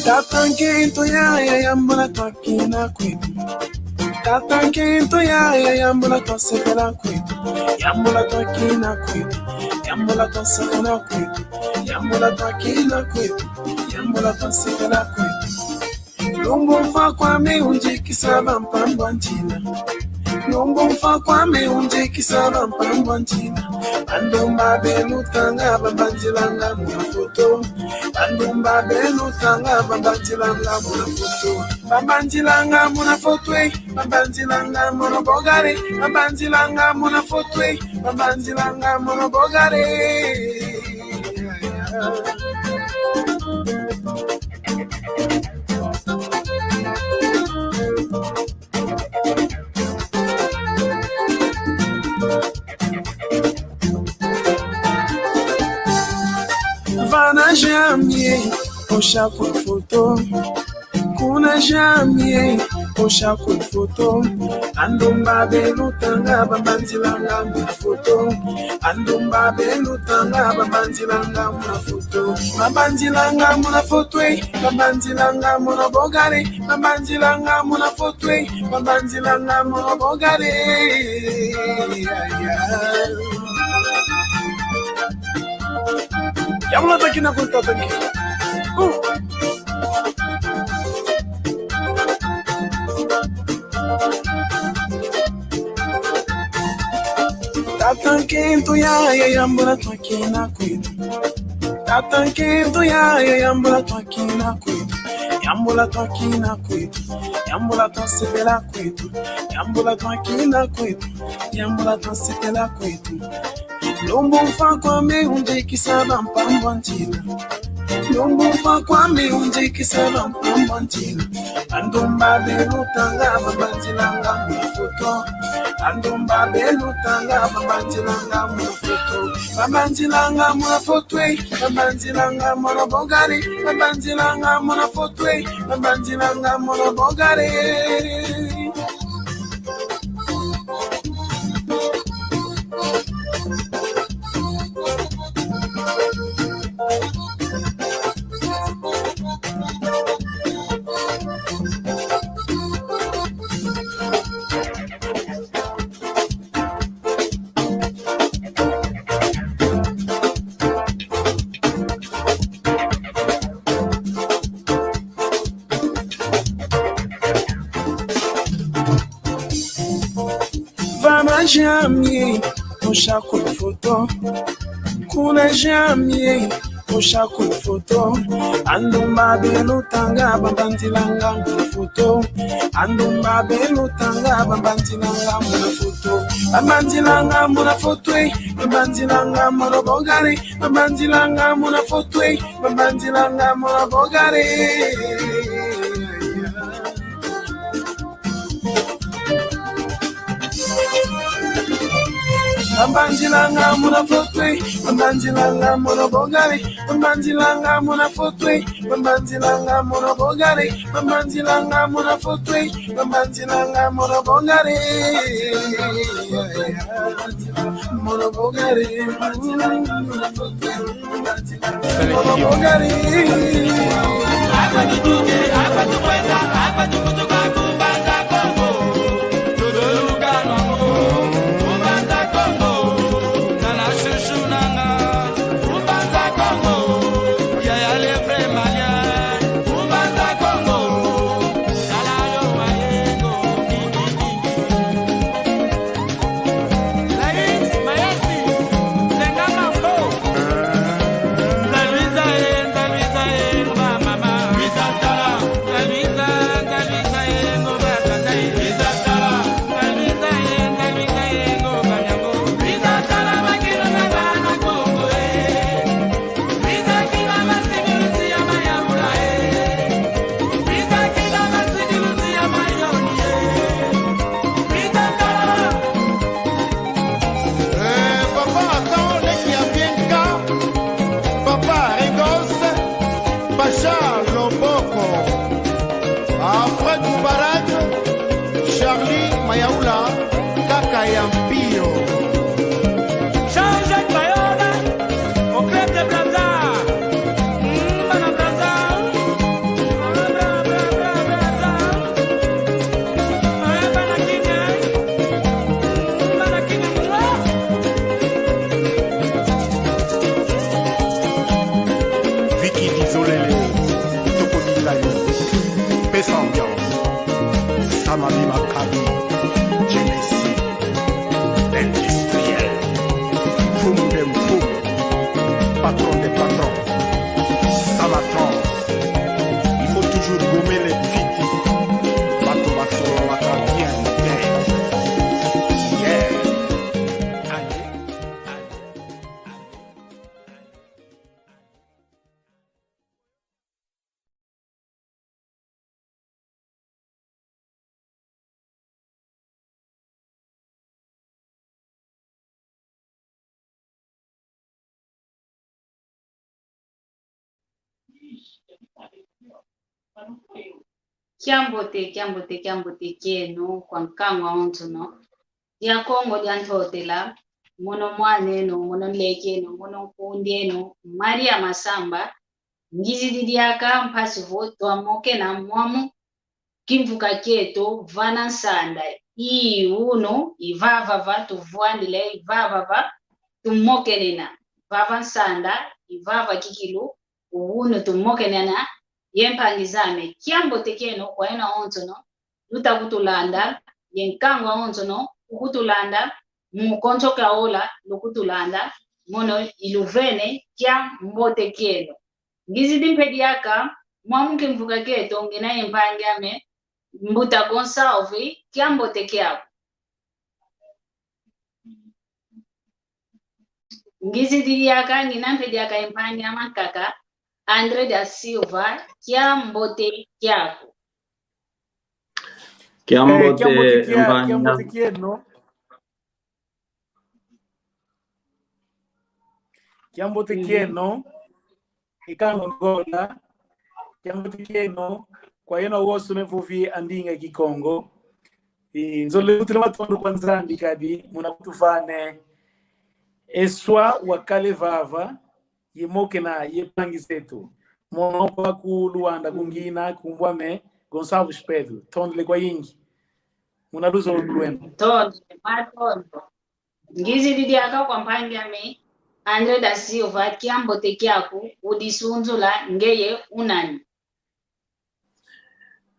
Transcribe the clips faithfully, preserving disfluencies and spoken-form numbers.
Tata Nkento yaya, yambula twakina kwetu. Tata Nkento yaya, yambula twasepela kwetu. Yambula twakina kwetu. Yambula twasakana kwetu. Yambula twakina kwetu. Yambula twasepela kwetu. Lumbu mfa kwame unjikisa bampambwa nzila. Lumbu mfa kwame unjikisa bampambwa nzila. Bandumba belutanga bambanzilanga muna foto. Bandumba belutanga bambanzilanga muna foto. Bambanzilanga muna foto, eh. Bambanzilanga muna bogare. Bambanzilanga muna foto, eh. Bambanzilanga muna bogare. Vana jamie, osha kwa foto. Kuna jamie, osha kwa foto. Bandumba belutanga bambanzilanga muna foto. Bandumba belutanga bambanzilanga muna foto. Bambanzilanga muna foto, eh. Bambanzilanga muna bogare. Bambanzilanga muna foto, eh. Bambanzilanga muna bogare. Yambula twakina kwetu, tata Nkento. Uh. Tata Nkento yaya, yambula twakina kwetu. Tata Nkento yaya, yambula twakina kwetu. Yambula twakina kwetu. Yambula twasepela kwetu. Yambula twakina kwetu. Yambula twasepela kwetu. Lumbu mfa kwame unjikisa bampambwa nzila. Lumbu mfa kwame unjikisa bampambwa nzila. Bandumba belutanga bambanzilanga muna foto. Bandumba belutanga bambanzilanga muna foto. Bambanzilanga muna foto, eh. Bambanzilanga muna bogare. Bambanzilanga muna foto, eh. Bambanzilanga muna bogare. Vana jamie, osha kwa foto. Kuna jamie, osha kwa foto. Bandumba belutanga bambanzilanga muna foto. Bandumba belutanga bambanzilanga muna foto. Bambanzilanga muna foto, eh. Bambanzilanga muna bogare. Bambanzilanga muna foto, eh. Bambanzilanga muna bogare. Bambanzilanga muna foto, eh. Bambanzilanga muna bogare. Bambanzilanga muna foto, eh. Bambanzilanga muna bogare. Bambanzilanga muna foto, eh. Bambanzilanga muna bogare. Muna bogare. Muna bogare. Idi Zolele, Toko Bilali, Pesa Ambiance, Sama Bima Kadi, Genesis, Industriel, Fumu de Fumu, Patron de Patron, Sama Trans. Il faut toujours gommer les fiti. Bato basololaka bien te. Yeah. Allez, allez, allez. Kiambote, kiambote, kiambote kieno kwa nkangu awonsono. Dia Kongo dia Ntotela, mono mwan'eno, mono nlek'eno, mono nkundi'eno, Maria Masamba, ngizidi diaka mpasi vo twamokena mwamu kimvuka kieto vana nsanda. I unu, i vava va tuvwandila, i vava va tumokenena. Vava nsanda, i vava kikilu, unu tumokenena, ye mpangi zame. Kiambote kieno kwa yeno awonsono luta kutulanda, ye nkangu awonsono ukutulanda, mu konso kaola lukutulanda, mono iluvene kiambote kieno. Ngizidi mpe diaka mwamu kimvuka kieto ngina ye mpangi ame, Mbuta Gonçalves, kiambote kiaku. Ngizidi diaka, ngina mpe diaka ye mpangi ame ankaka, André da Silva, kiambote kiaku. Kiambote, eh, kiambote kia-, mpangi kiambote ame. Kieno. Kiambote kieno. Ikango Ngola, kiambote kieno kwa yeno awonso mevovi a ndinga Kikongo. I nzolele kutula matondo kwa Nzambi kadi muna kutuvane eswa wakale vava, ye mokena ye mpangi zeto. Mono kwaku Luanda kungina, nkumbu ame Gonçalves Pedro. Tondele kwayingi muna luzolo lweno. Tondele, matondo. Ngizidi diaka kwa mpangi ame, André da Silva, kiambote kiaku, udisunzula ngeye unani.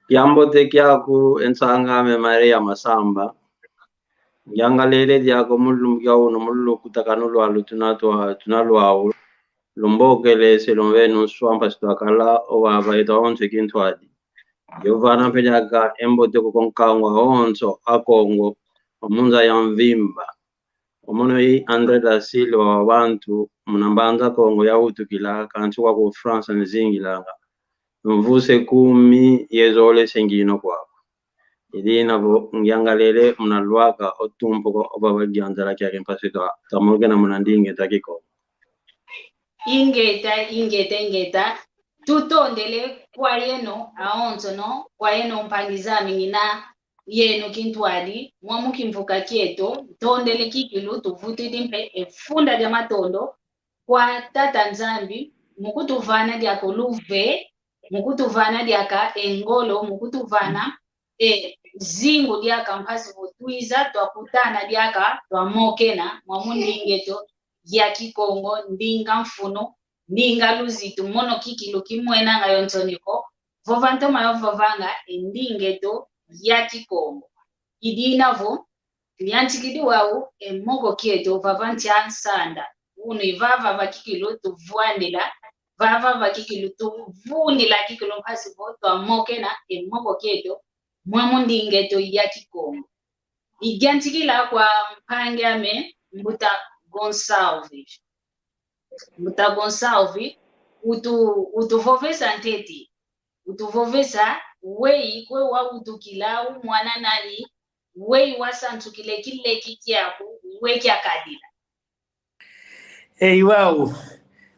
Kiambote kiaku, e nsang'ame Maria Masamba. Ngiangalele diaka mu lumbu kia unu, mu lukutakanu lwalu tuna twa-, tuna lwau. Lumbokele se lumvenu nswa mpasi twakala, o baba eto awonso kintwadi. Yo vana mpe diaka e mbote ku nkangu awonso a Kongo, o mu nza ya mvimba. Omono i André da Silva wa bantu muna Mbanza Kongo yawutukila, kansi kwaku France nzingilanga. Mvuse kumi ye zole se ngina kwaku. I dina vo ngiangalele muna lwaka o tumpuka o baba Ngianzala kiaki mpasi twa-, twamokena muna ndinga eto a Kikongo. Ingeta, ingeta, ingeta. Tutondele kwa yeno awonsono, kwa yeno mpangi zame ngina yeno kintwadi, mwamu kimvuka kieto, ntondele kikilu, tuvutidi mpe e funda dia matondo kwa Tata Nzambi, mu kutuvana diaka o luve, mu kutuvana diaka e ngolo, mu kutuvana e zingu diaka mpasi vo twiza, twakutana diaka, twamokena, mwamu ndinga eto ya Kikongo, ndinga mfunu, ndinga luzitu, mono kikilu kimwenanga yonso ni ko, vova ntoma yo vovanga e ndinga eto ya Kikongo. I dina vo, yantikidi wau e moko kieto vava ntia nsanda. Unu i vava va kikilu tuvwandila, vava va kikilu tuvundila kikilu mpasi vo twamokena e moko kieto, mwamu ndinga eto ya Kikongo. I yantikila kwa mpangi ame Mbuta Gonçalves. Mbuta Gonçalves, utu-, utuvovesa ntete. Utuvovesa, weyi kwe wawutukila, u mwana nani, weyi wasansukila e kileke kiaku, we kiakadila. Ei, wau.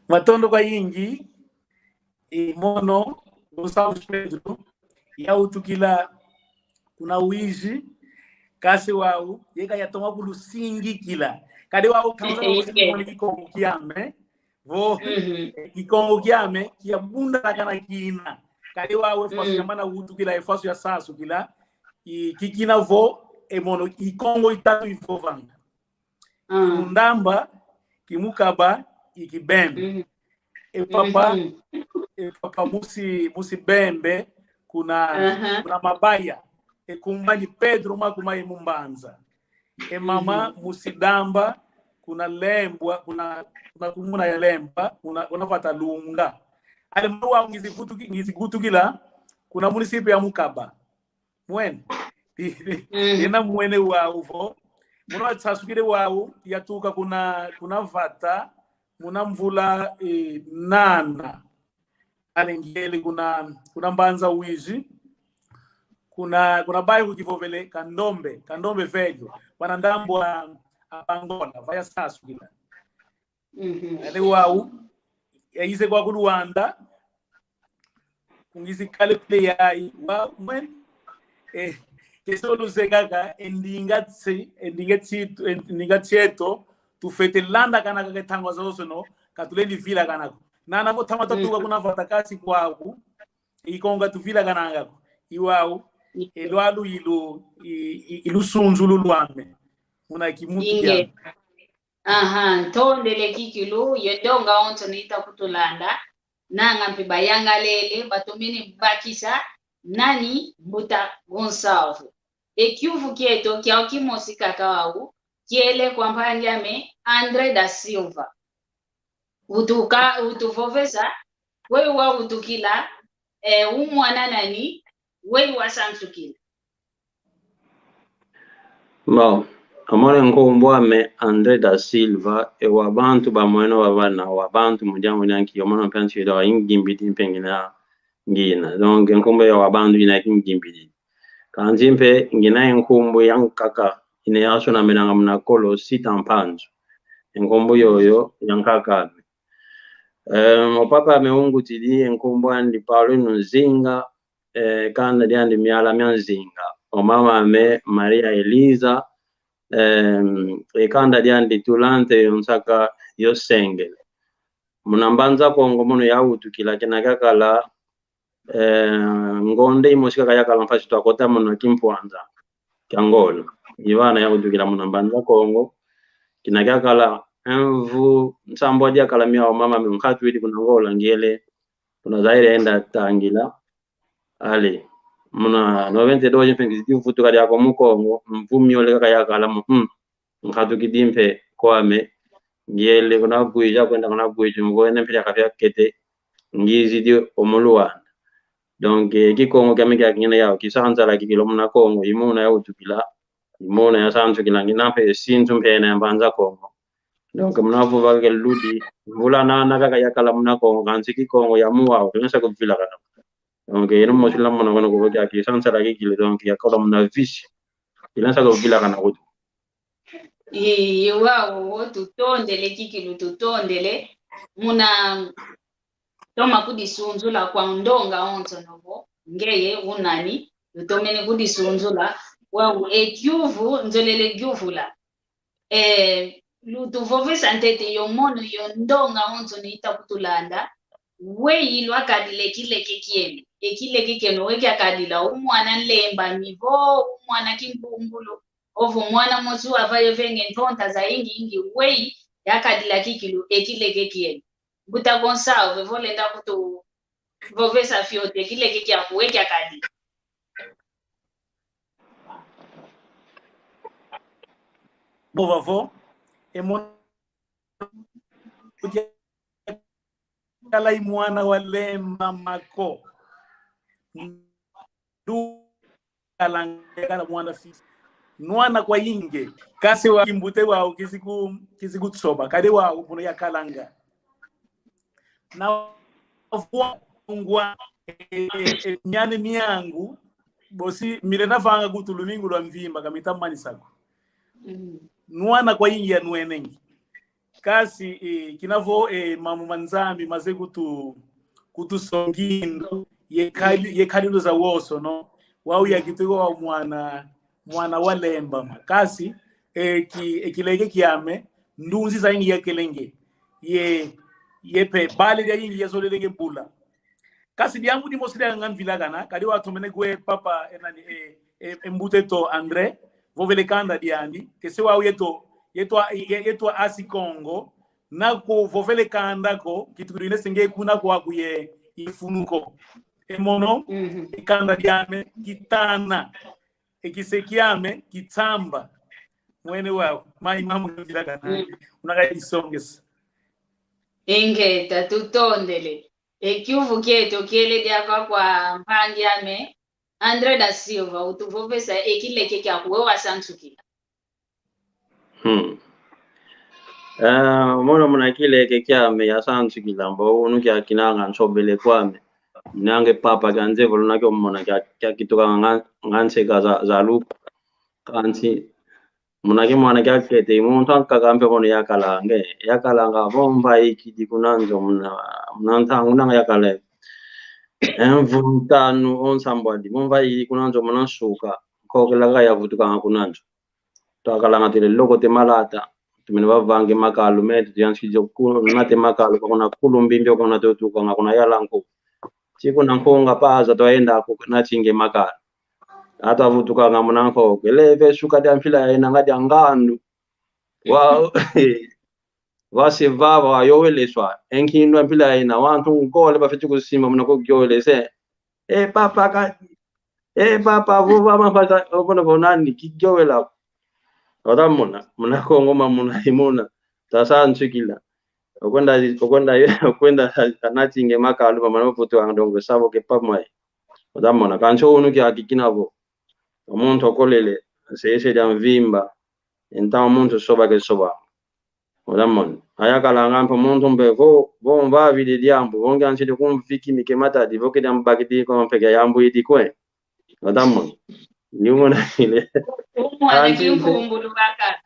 Matondo kwayingi. I mono, Gonçalves Pedro, yawutukila kuna Uíge, kansi wau, yeka yatoma kulusingikila. Kadi wau, kansi wau, okay, simoni Kikongo kiame. Vo, mhm, eh, Kikongo kiame, kiabunda na kana kina. Kadi wau, e faso, mhm, yamana wutukila, e faso yasansukila, i, kikina vo, e mono, i Kongo itatu ivovanga. Ah. Kimundamba, Kimukaba, i Kibembe. Mhm. E papa, mhm, e papa musi, musi Bembe, kuna, kuna Mabaya. E kumb'andi Pedro Makumayi Mumbanza. E mama musi Damba, kuna Lembwa, kuna, kuna kumuna ya Lemba, kuna, kuna vata Lunga. Ale mwana wau ngizi vutuki-, ngizi gutukila, kuna munisipi ya Mukaba. Mwene. Ina mwene wau vo. Muna wasasukile wau, yatuka kuna, kuna vata, muna mvula, eh, nana. Ale ngiele kuna, kuna Mbanza Uíge. Kuna, kuna bairro kivovele Candombe, Candombe Velho. Wana ndambu a, a Angola, vaya sasukila. Ale wau, yaize kwaku Luanda, kungizi kale kule yayi, wau, mwen, eh, ke soluze kaka, e ndinga tsi-, e ndinga tsi-, e ndinga tieto, tufwete landakana kaka e ntangwa zozo no, ka tulendi vilakana ko. Nana vo tama tatuka kuna vata kasi kwaku, i Kongo ka tuvilakananga ko. I wau, e lwalu ilu, i, i, i lusunzulu lwame. Muna kimuntu kiame. Aha, ntondele kikilu, ye ndonga onso ni ita kutulanda, nanga mpe bayangalele, batomene bakisa, nani Mbuta Gonçalves. E kiuvu kieto, kiau kimosi kaka wau, kiele kwa mpangi ame André da Silva. Utuka, utuvovesa, weyi wautukila, eh, u mwana nani, weyi wasansukila. Bon, o mono nkumbu ame André da Silva, e wa bantu bamweno bavana, wa bantu mu diambu dia nki, o mono mpe nsida wa ingimbidi mpe ngina, ngina. Donc, nkumbu ya wa bantu ina kingimbidi. Kansi mpe ngina e nkumbu yankaka, ina yasonamenanga muna kolo Sita Mpanzu. E nkumbu yoyo yankaka ame. Eh, o papa ame ungutidi, e nkumbu andi Paulino Nzinga, eh, kanda diandi Miala mia Nzinga. O mama ame Maria Eliza, eh, e kanda diandi Tulante yo nsaka yo sengele. Muna Mbanza Kongo mono yawutukila kina kiakala, eh, ngonde imosi kaka yakala mpasi twakota muna kimpwanza kia Angola. I vana yawutukila muna Mbanza Kongo. Kina kiakala mvu nsambwadi yakala miau mama ame nkatu idi kuna Angola ngiele. Kuna Zaire enda tangila. Ale, muna noventa e dois mpe ngizi vutuka diaka mu Kongo, mvu miole kaka yakala mu, mm, nkatukidi mpe kwame, ngiele kuna Uíge, kwenda kuna Uíge, mu kwenda mpe diaka fiakete, ngizidi o mu Luanda. Donc, eh, Kikongo kiame kiaki ngina yau, kisansala kikilu muna Kongo, i muna yawutukila, i muna yasansukila, ngina mpe sintu mpe ena ya Mbanza Kongo. Donc, muna vova kaka ludi, mvula nana kaka yakala muna Kongo, kansi Kikongo ya mu wau, kilensa kuvilakana. Donc, eno mosi la mona kono kuvo kiaki sansala kikilu, donc, yakala muna visi. Kilensa kuvilakana kutu. I, i wau, tutondele kikilu, tutondele. Muna toma kudisunzula kwa ndonga onso novo, ngeye unani, tutomene kudisunzula, wau e kiuvu, nzolele kiuvula. Eh, lutuvovesa ntete yo mono yo ndonga onso ni ita kutulanda, weyi lwakadila e kileke kieno, e kileke kieno, weyi kiakadila, u mwana nlemba mivo, u mwana kimbungulu, ovo mwana mosi wavayo venge ntonta zayingi yingi, weyi yakadila kikilu, e kileke kieno. Mbuta Gonçalves, vo lenda kutuvovesa fioti e kileke kiaku, weyi kiakadila. Bova vo, e mwana kala i mwana wa Lemba mako. Ndu kala, kala mwana fisi. Nwana kwa inge. Kansi wa kimbute wau kizi ku, kizi kutsoba. Kadi wau mono yakalanga. Na vwa ngwa, e, e, e, miane miangu, bosi, mile navanga kutu lumingu lwa mvimba, ka mita manisa ko. Mm. Nwana kwa ingi ya nwenengi. Kansi, e, kina vo, e, mambu ma Nzambi maze kutu, kutusongindu, ye kali, ye kalilu za woso, no? Wau ya kituko wa mwana, mwana wa Lemba. Kansi, e, ki, e, kileke kiame, ndunzi zayingi yakelenge. Ye, ye mpe, bale diayingi yazolelenge bula. Kansi diambu dimosi dianga mvilakana, kadi watomene kwe papa, e, nani, e, e, e mbuta eto André, vovele kanda diandi, ke se wau yeto, yeto, ye-, yeto asi Kongo, na ko vovele kanda ko, kitukudu ine se nge kuna kwaku ye, i funu ko. E mono, mhm, e kanda diame kitana, e kise kiame kitsamba. Mwene wau, mai mamu dilagana. Mm. Unaka isongesa. Ingeta, tutondele. E kiuvu kieto kiele diaka kwa mpangi ame, André da Silva, utuvovesa e kileke kiaku, we wasansukila. Hmm. Eh, mono muna kileke kiame yasansukila, mbo unu kia kinanga nsobele kwame. Nange papa kia nzevo luna kio mona kia, kia kituka nga, nga nseka za, za luku. Kansi, muna kimwana kiakete, i muntu ankaka mpe mono yakalanga, yakalanga, vo mvaikidi kuna nzo muna, muna ntangu nanga yakala. E mvu ntanu o nsambwadi, vo mvaikidi kuna nzo muna nsuka, nkokela ka yavutukanga kuna nzo. Twakalanga tele loko te malata, tumene bavange makalu meto, tuyansikidi ku, nate makalu, kuna kulu mbimbi, kuna tutukanga, kuna yala nku. Ti kuna nkunga paza twayenda ku, natinge makalu. Ata vutukanga muna nkokela, ve suka dia mpila yaina nga dia ngandu. Wa, wase vava wayoweleswa, e nkindu a mpila yaina, wantu ngole bafwete kusimba muna kuyowelese. E papa ka, e papa, vo vava mpata, opona vo nani, kiyowela. Otamona, muna Kongo ma muna imuna, tasansukila. Okwenda, okwenda, okwenda, natinge makalu, pamana mavutu ang dongo, savo ke pamwe. Otamona, kansi unu kia kikina vo. O muntu okolele, sese dia mvimba, enta o muntu soba ke soba. Otamona. Ayakalanga mpe muntu mpe vo, vo mvavidi diambu, vo ngiansidi kumviki mike matadi, vo ke diambu bakidi ko mpe kia yambu idi kwe. Otamona. Ni umona ile. Umwana kansi mpe, kimpumbulu baka.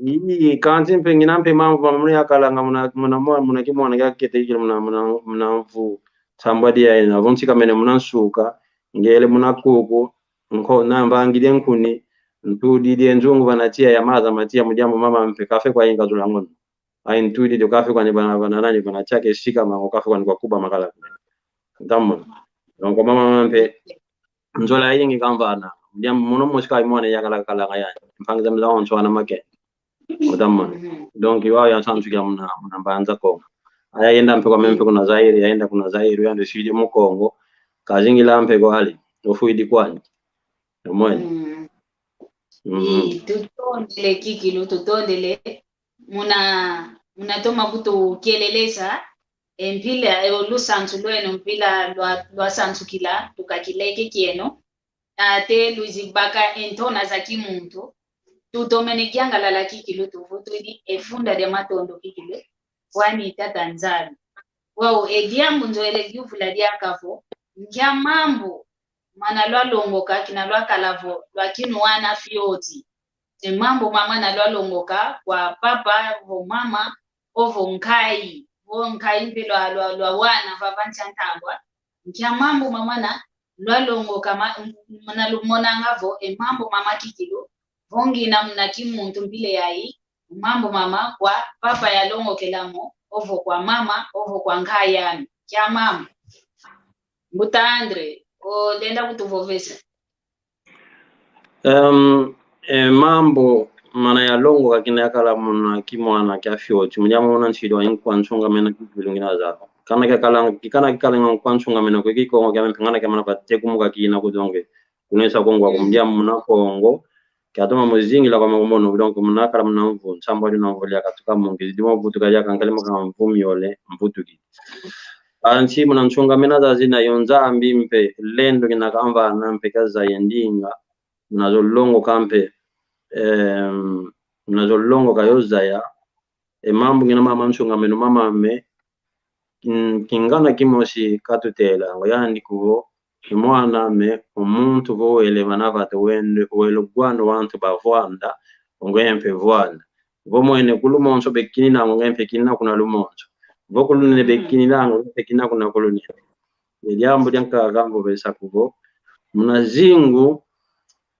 Ii, kansi mpe ngina mpe mambu mamwe yakalanga muna, muna, muna, muna kimwana kiakete kile muna, muna, muna mvu nsambwadi yaina, vo nsikamene muna nsuka, ngele muna kuku, nko, na mvangidi e nkuni, ntudidi e nzungu vana tiya ya maza matiya mu diambu mama mpe kafwe kwa inga zula ngono. Ai ntudidi kafwe kwani vana, vana nani vana tiya ke sikama ngo kafwe kwani kwa kuba makala. Ntamona. Donc mama mpe, nzola yayingi kamvana. Mu diambu mono mosi ka imwana yakalakalanga yani. Mpangi zame zawonso wana make. Otamona. Mhm. Donc, wau yasansukila muna, muna Mbanza Kongo. Ayayenda mpe kwame mpe kuna Zaire, yayenda kuna Zaire, yandi sidi mu Kongo. Kazingila mpe kwali, ofwidi kwandi. Omwene. Mm. Mm. Ii, tutondele kikilu, tutondele. Muna, muna toma kutukelelesa, e mpila, e lusansu lweno mpila lwa, lwasansukila, tukakileke kieno. Ate luzibaka e ntona za kimuntu, tutomene kiangalala kikilu tuvutudi e funda dia matondo kikilu, kwani Tata Nzambi. Wau, e diambu nzoele yuvula diaka vo, nkia mambu mana lwalongoka kina lwakala vo, lwakinuana fioti. E mambu mama mana lwalongoka kwa papa, vo mama, ovo nkayi, vo nkayi mpe lwa, lwa, lwawana vava ntia ntangwa. Nkia mambu mama mana lwalongoka ma, mana lumonanga vo, e mambu mama kikilu, vo ngina muna kimuntu mpila yayi, mambu mama kwa papa yalongokela mo, ovo kwa mama, ovo kwa nkayi ame. Nkia mambu. Mbuta Andre, olenda kutuvovesa. Em, e mambu mana yalongoka kina yakala muna kimwana kia fioti, mu diambu muna nsidi wanyi nkwa nsungamena kikilu ngina zaba. Kana kiakala, kana kiakala nkwa nsungamena kwe Kikongo kiame mpe ngana kiamana vatekumuka kina kudonge. Kunesa Kongo aku, mm, mu diambu muna Kongo. Kiatoma muzingila kwame kumono, donc muna kala muna mvu nsambwadi na mvu lia katuka mungi, zidi mo vutuka lia kankale maka mvu miole, mvutuki. Kansi muna nsungamena zazina yo Nzambi mpe, lendo kina kamvana mpe kazaya ndinga, muna zolongoka mpe, em, muna zolongoka yo zaya, e mambu ngina mama nsungameno mama ame, kin-, kingana kimosi katutela, ngo yandi kuvo, e mwana ame, o muntu vo wele vana vata wende, wele gwanda wantu bavwanda, ngwe mpe vwanda. Vo mwene ku lumonso bekinina, ngwe mpe kinina kuna lumonso. Vo ku lunene, mm, bekinina, ngwe mpe kinina kuna ku lunene. E diambu diankaka ngovesa kuvo, muna zingu,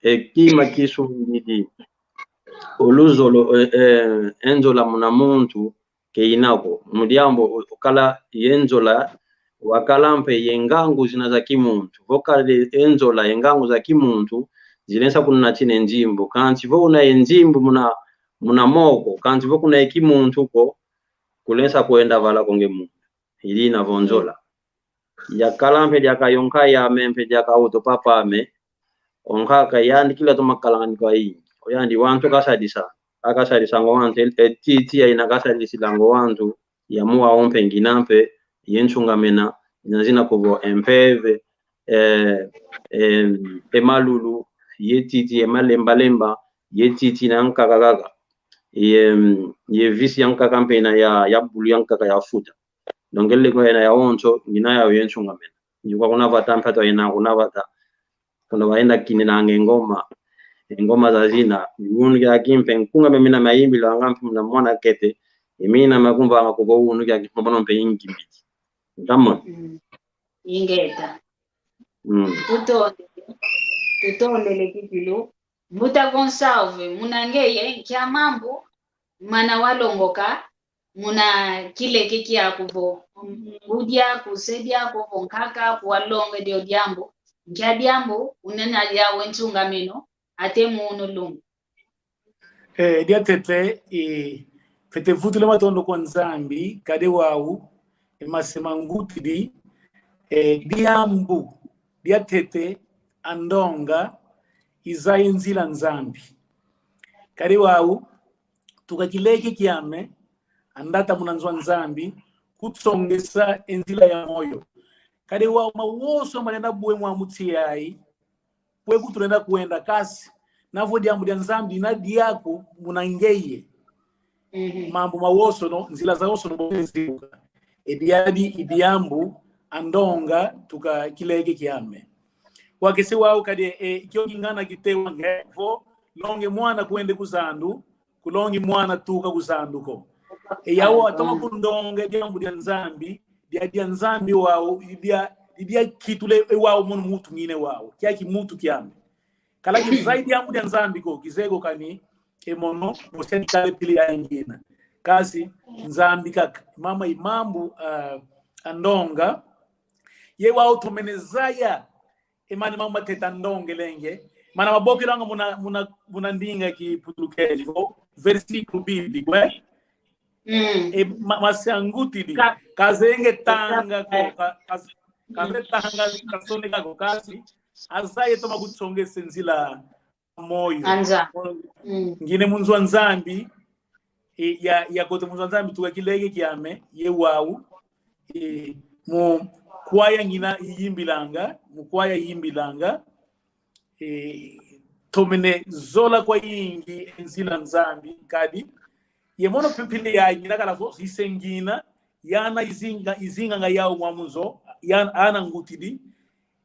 e kima kisungidi. O luzolo, e, e, e nzola muna muntu, ke ina ko. Mu diambu, o, okala ye nzola, wakala mpe ye ngangu zina za kimuntu. Vo kala ye nzola ye ngangu za kimuntu, zilensa kunatina e nzimbu. Kansi vo una ye nzimbu muna, muna moko, kansi vo kuna ye kimuntu ko, kulensa kwenda vala ko nge muntu. Ili ina vo nzola. Yakala mpe diaka yo nkaka ame mpe diaka uto papa ame. O nkaka yandi kila toma kalanga ni kwa i. O yandi wantu kasadisa. Akasadisa ngo wantu e, e titi ya ina kasadisila ngo wantu. Ya mua o mpe ngina mpe ye nsungamena, ina zina kuvo e mpeve, e, e, e malulu, ye titi, e malemba lemba, ye titi na nkaka kaka. Ye, ye visi ya nkaka mpe ina ya, ya bulu ya nkaka ya futa. Donc, ele kwa ina ya onso, ngina ya ye nsungamena. Njuka kuna vata mpe to ina kuna vata. Kuna vaenda kininanga e ngoma. E ngoma zazina. Unu kiaki mpe nkunga mpe mina mayimbilanga mpe muna mwana kete. E mina makumvanga kuvo unu kiaki mpe mono mpe ingi mbiti. Ntamona? Mm. Ingeta. Mm. Tutondele. Tutondele kikilu. Mbuta Gonçalves, muna ngeye, nkia mambu mana walongoka muna kileke kiaku vo, ngudi aku, se diaku vo, nkaka aku walonga dio diambu, nkia diambu unena diau e nsungameno, ate munu lungu. Eh, diatete, eh, fwete vutula matondo kwa Nzambi, kadi wau, e mase mangutidi, eh, diambu, diatete, a ndonga, izaya e nzila Nzambi. Kadi wau, tuka kileke kiame, andata muna nzo a Nzambi, kutsongesa e nzila ya moyo. Kadi wau mawonso malenda bwe mwa muti yayi, kwe kutulenda kwenda kasi, navo diambu dia Nzambi na diaku muna ngeye. Mhm. Mambu mawonso no, nzila zawonso no, bote zibuka. E diadi, i diambu, a ndonga, tuka kileke kiame. Wakese wau kadi, e, kio kingana kitewa nge, vo, longe mwana kwende ku zandu, kulongi mwana tuka ku zandu ko. E yau atoma kundonga diambu dia Nzambi, dia, dia Nzambi wau, dia, dia kitule e wau mono mutu ngine wau. Kiaki mutu kiame. Kala kizai diambu dia Nzambi ko, kizeye ko kani, e mono, mosia ni kale pili ya ngina. Kasi, Nzambi kaka. Mama i mambu, ah, a ndonga. Ye wau tomene zaya, e mana mambu matete a ndonga e lenge. Mana mabokelwanga muna, muna, muna ndinga kiputulukezo, versículo bíblico, eh? Mm. E ma-, mase angutidi. Ka-, kazenge tanga ko, ka-, ka-, kaze tanga, kasoneka ko kasi, azaya e toma kutsongesa e nzila moyo. Anza. Mm. Ngine mu nzo a Nzambi, e, ya, ya kote mu nzo a Nzambi tuka kileke kiame, ye wau, e, mu kwaya ngina yimbilanga, mu kwaya yimbilanga, e, tomene zola kwayingi e nzila Nzambi, kadi, ye mono pepele ya ngina kala vo, ise ngina, yana izinga, izinganga yau mwa mu nzo, yana, ana ngutidi,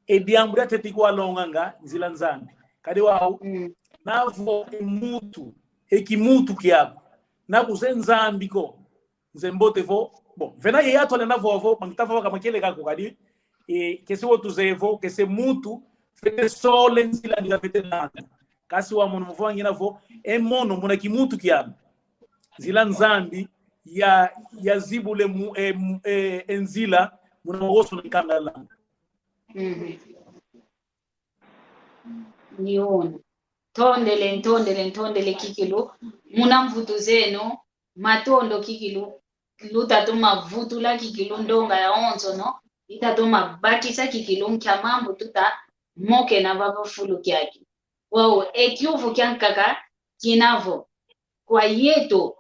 e diambu diatete kwalonganga nzila Nzambi. Kadi wau, mm, navo e mutu, e kimutu kiaku. Nakuze Nzambi ko. Nze mbote vo, bon, vena ye yatwale navo vo, mangita vo kama kiele kako kadi, e, kese wo tuzeye vo, kese mutu, fwete sola e nzila ndika fwete landa. Kasi wa mono mvo ngina vo, e mono muna kimutu kiame. Nzila Nzambi, ya, yazibule mu, e, mu, e, e nzila, muna mawonso na nkanga landa. Mhm. Niona. Ntondele, ntondele, ntondele kikilu. Muna mvutu zeno, matondo kikilu. Lutatoma vutula kikilu ndonga yawonsono. Itatoma bakisa kikilu nkia mambu tuta mokena vava fulu kiaki. Wau, e kiuvu kiankaka kina vo. Kwa yeto,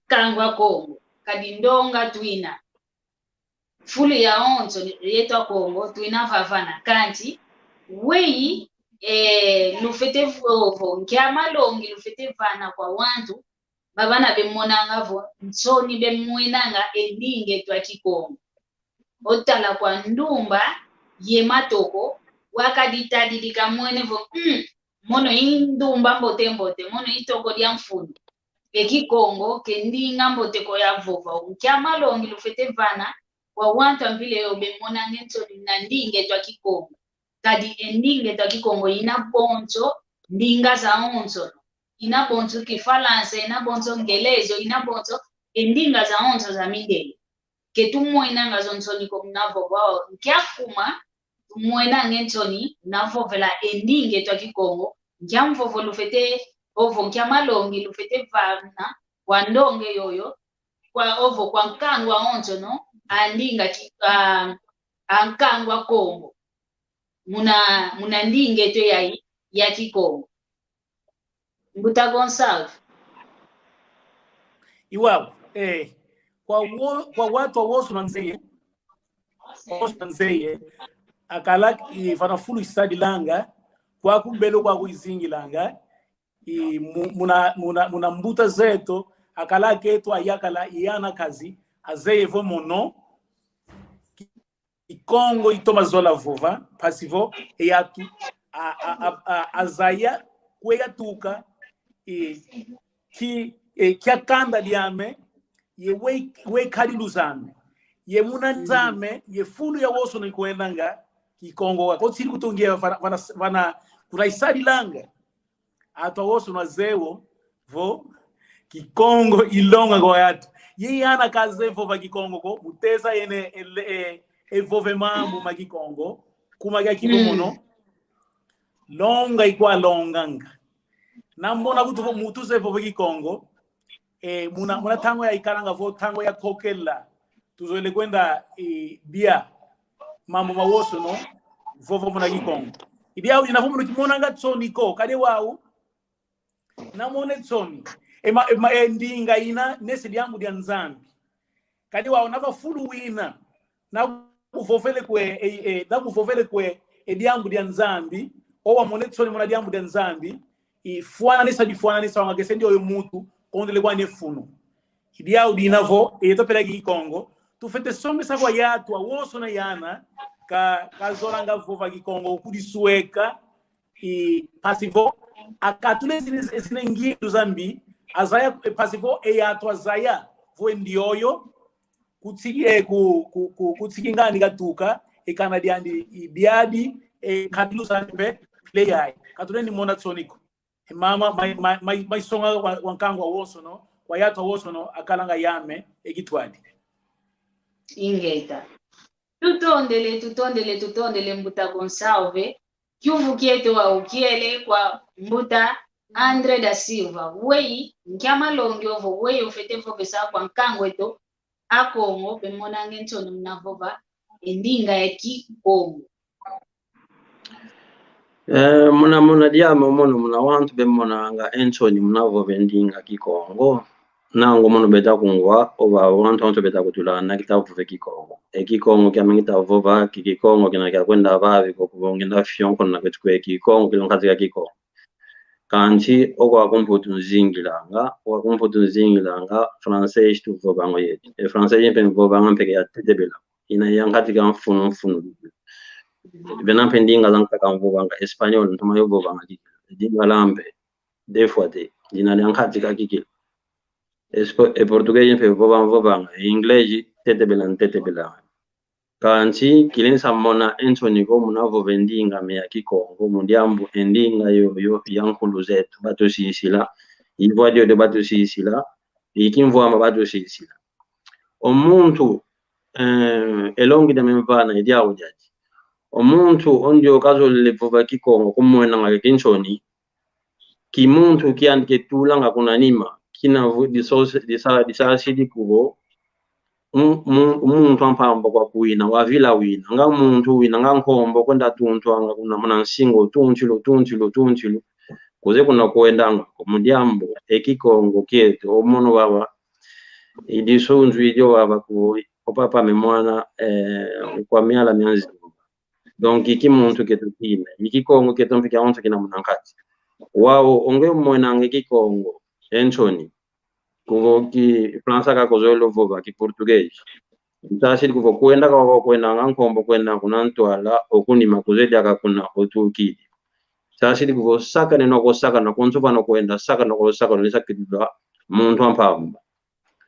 kangwa Kongo, kadi ndonga twina. Fulu yawonso yeto Akongo twina vavana, kansi weyi, eh, lufwete vovo, nkia malongi lufwete vana kwa wantu, bavana bemonanga vo, nsoni bemwenanga e ndinga eto a Kikongo. Otala kwa ndumba ye matoko, wakaditadidi kamwene vo, mm, mono i ndumba mbote mbote, mono i toko dia mfunu. E Kikongo ke ndinga mbote ko ya vova. Nkia malongi lufwete vana kwa wantu a mpila eyo bemonanga e nsoni na ndinga eto a Kikongo. Kadi e ndinga eto a Kikongo ina bonso ndinga zawonso. Ina bonso Kifalansa, ina bonso Ngelezo, ina bonso e ndinga zawonso za mindele. Ke tumwenanga zo nsoni ko muna vova. Nkia kuma tumwenanga e nsoni muna vovela e ndinga eto a Kikongo? Nkia mvovo lufwete, ovo nkia malongi lufwete vana kwa ndonga yoyo, kwa ovo kwa nkangu awonsono a ndinga ki-, a, a nkangu a Kongo muna, muna ndinga eto ya, ya Kikongo. Mbuta Gonçalves. Iwau, eh, kwa wo-, kwa watu awonso na nzeye, awonso na nzeye, akala, eh, vana fulu isadilanga, kwa kumbelo kwa kuizingilanga, i mu-, muna, muna, muna mbuta zeto, akala keto ayakala i ana kazi, azeye vo mono, Kikongo itoma zola vova, mpasi vo, e atu, a, a, a, a, azaya, kwe yatuka, e, ki, e, kia kanda diame, ye we, we kadilu zame, ye muna nzame, ye fulu yawonso ni kwendanga, Kikongo wa, ko tsili kutungia vana, vana, vana, kuna isadilanga. Atu awonso na zeye vo Kikongo ilonga kwa atu. Ye ana kaze vova Kikongo ko, muteza yene ele, e, e vove mambu ma Kikongo, kuma kia kibu mono, longa ikwa longanga. Na mona kutu vo mutu ze vova Kikongo, e, muna, muna tango ya ikalanga vo tango ya kokela. Tuzolele kwenda, e, bia mambu mawonso no, vova muna Kikongo. Idiau dina vo mono kimonanga nsoni ko, kadi wau, na mone nsoni. E ma, e ma, e ndinga ina, nesi diambu dia Nzambi. Kadi wau, na va fulu wina, na kuvovele kwe, e, e, na kuvovele kwe, e diambu dia Nzambi, o wa mone nsoni muna diambu dia Nzambi, i fwananisa, difwananisa wanga kese ndioyo mutu, kondele kwa ne funu. Idiau dina vo, e yeto peleko Kikongo, tufwete songesa kwa yatu awonso na yana, ka, kazolanga vova Kikongo, kudisweka, i mpasi vo, akatule zine, zine ngindu zambi, azaya, e mpasi vo, e yatu azaya, vo e ndioyo, kutsiki, e, ku, ku, ku, kutsiki ngani katuka, e kana diandi, i biadi, e kadilu zandi mpe, play ai. Katule ni mona nsoni ko. E mama, mai, mai, mai, mai songa wa, wa nkangu awonso no, kwa yatu awonso no, akalanga yame, e kitwadi. Ingeta. Tutondele, tutondele, tutondele mbuta Gonçalves. Kiuvu kieto wau kiele kwa mbuta André da Silva. Weyi, nkia malongi ovo, weyi ufwete vovesa kwa nkangu eto, Akongo, bemonange nsoni muna vova e ndinga ya Kikongo. Eh, muna, muna diame mono muna wantu bemonanga e nsoni muna vova e ndinga Kikongo. Nangu mono beta kungwa, ova wantu wantu beta kutula na kita vova Kikongo. E Kikongo kiame ngita vova, ki Kikongo kina kia kwenda vavi ko, kuvo ngenda fion ko na kwetu kwe Kikongo, kilo nkazi kia Kikongo. Kansi, o kwa kumputu nzingilanga, o kwa kumputu nzingilanga, francês tuvovanga yetu. E francês mpe mvovanga mpe ke ya tetebela. Ina ya nkati ka mfunu mfunu. Bena mpe ndinga za nkaka mvovanga, espanhol, ntuma yo vovanga kiki. Ndinga la mpe, des fois te. Dina dia nkati ka kiki. Espo-, e português mpe vova mvovanga, e inglês, tetebela, tetebela. Kansi, kilensa mona e nsoni ko muna vova e ndinga ame ya Kikongo, mu diambu e ndinga yoyo ya nkulu zetu batusisila, ivwa diodio batusisila, i kimvwama batusisila. O muntu, eh, e longi diame mvana i diau diadi. O muntu o ndioyo kazolele vova Kikongo kumwenanga kinsoni, ki muntu kiandi ketulanga kuna nima, kina vu-, diso-, disa-, disasidi kuvo, mu-, mu-, muntu ampamba kwa kuwina, wavila wina, nga muntu wina, nga nkombo kwenda tuntwanga kuna muna nsingu, tuntilu, tuntilu, tuntilu, kuze kuna kwendanga, ko mu diambu, e Kikongo kieto, o mono baba, i disunzu idio baba ku, o papa ame mwana, eh, kwa miala mia nzimba. Donc, i kimuntu kieto kina, i Kikongo kieto mpe kiawonso kina muna nkati. Wau, o nge mwenanga e Kikongo, e nsoni. Kuvo ki Fransa ka kozolele vova, ki Português. Nsasidi kuvo kwenda ka wako kwendanga nkombo kwenda kuna ntwala, o kunima kuze diaka kuna otukidi. Nsasidi kuvo sakana no ko sakana, konso vana kwenda sakana ko sakana, ni sakidula muntu ampamba.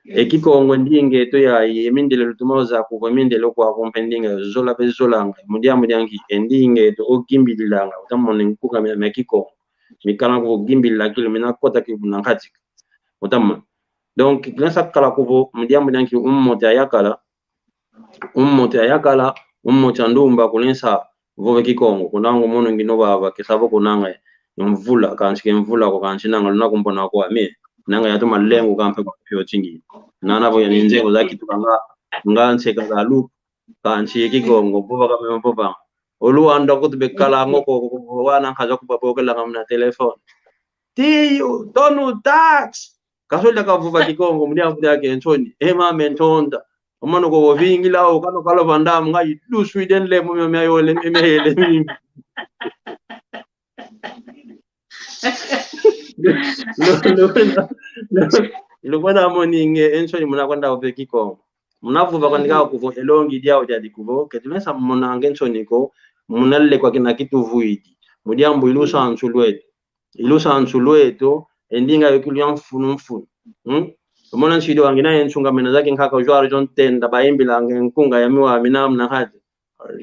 E Kikongo ndinga eto yayi, e mindele lutoma oza kuvo mindele kwaku mpe ndinga zola bezolanga. Mu diambu dia nki, e ndinga eto ogimbililanga, utamona nkuka mia, mia Kikongo. Mikala kuvo gimbilila kilo, mina kota kilo na nkati. Utamona. Donc, kilensa kala kuvo, mu diambu dia nki, um moti ayakala, um moti ayakala, um moti andumba, kulensa vova Kikongo, kunanga mono ngina baba, kesa vo kunanga mvula, kansi ke mvula ko kansi nanga luna kumbona kwame, nanga yatoma lengo kampe kwa pio tingi. Nana vo yani nzego za kituka nga, nga nseka za luku, Kansi Kikongo, vova kame vova. O Luanda kutu bekalanga ko, ko, ko, wana nkaza kubabokelanga muna telefone. Tiyu, tonu tax. Kasola kavova Kikongo, mu diambu diake nsoni. E mama e ntonda. O mono ko vovingila o kano kalo Van Damme nga i du Sweden le mu mia, mia yole, mia, mia yele mingi. Lu, lu, lu, luvona moninge e nsoni muna kwenda vova Kikongo. Muna vova kwandi kaka kuvo elongi diau diadi kuvo, ke tulenda monanga e nsoni ko, muna lekwa kina kituvuidi. Mu diambu i lusansu lweto. I lusansu lweto, e ndinga yo kilu ya mfunu mfunu. Hmm? Omona nsidi wangina ye nsunga mena zaki nkaka João João Ntenda, bayimbilanga e nkunga ya miwa mina muna hati.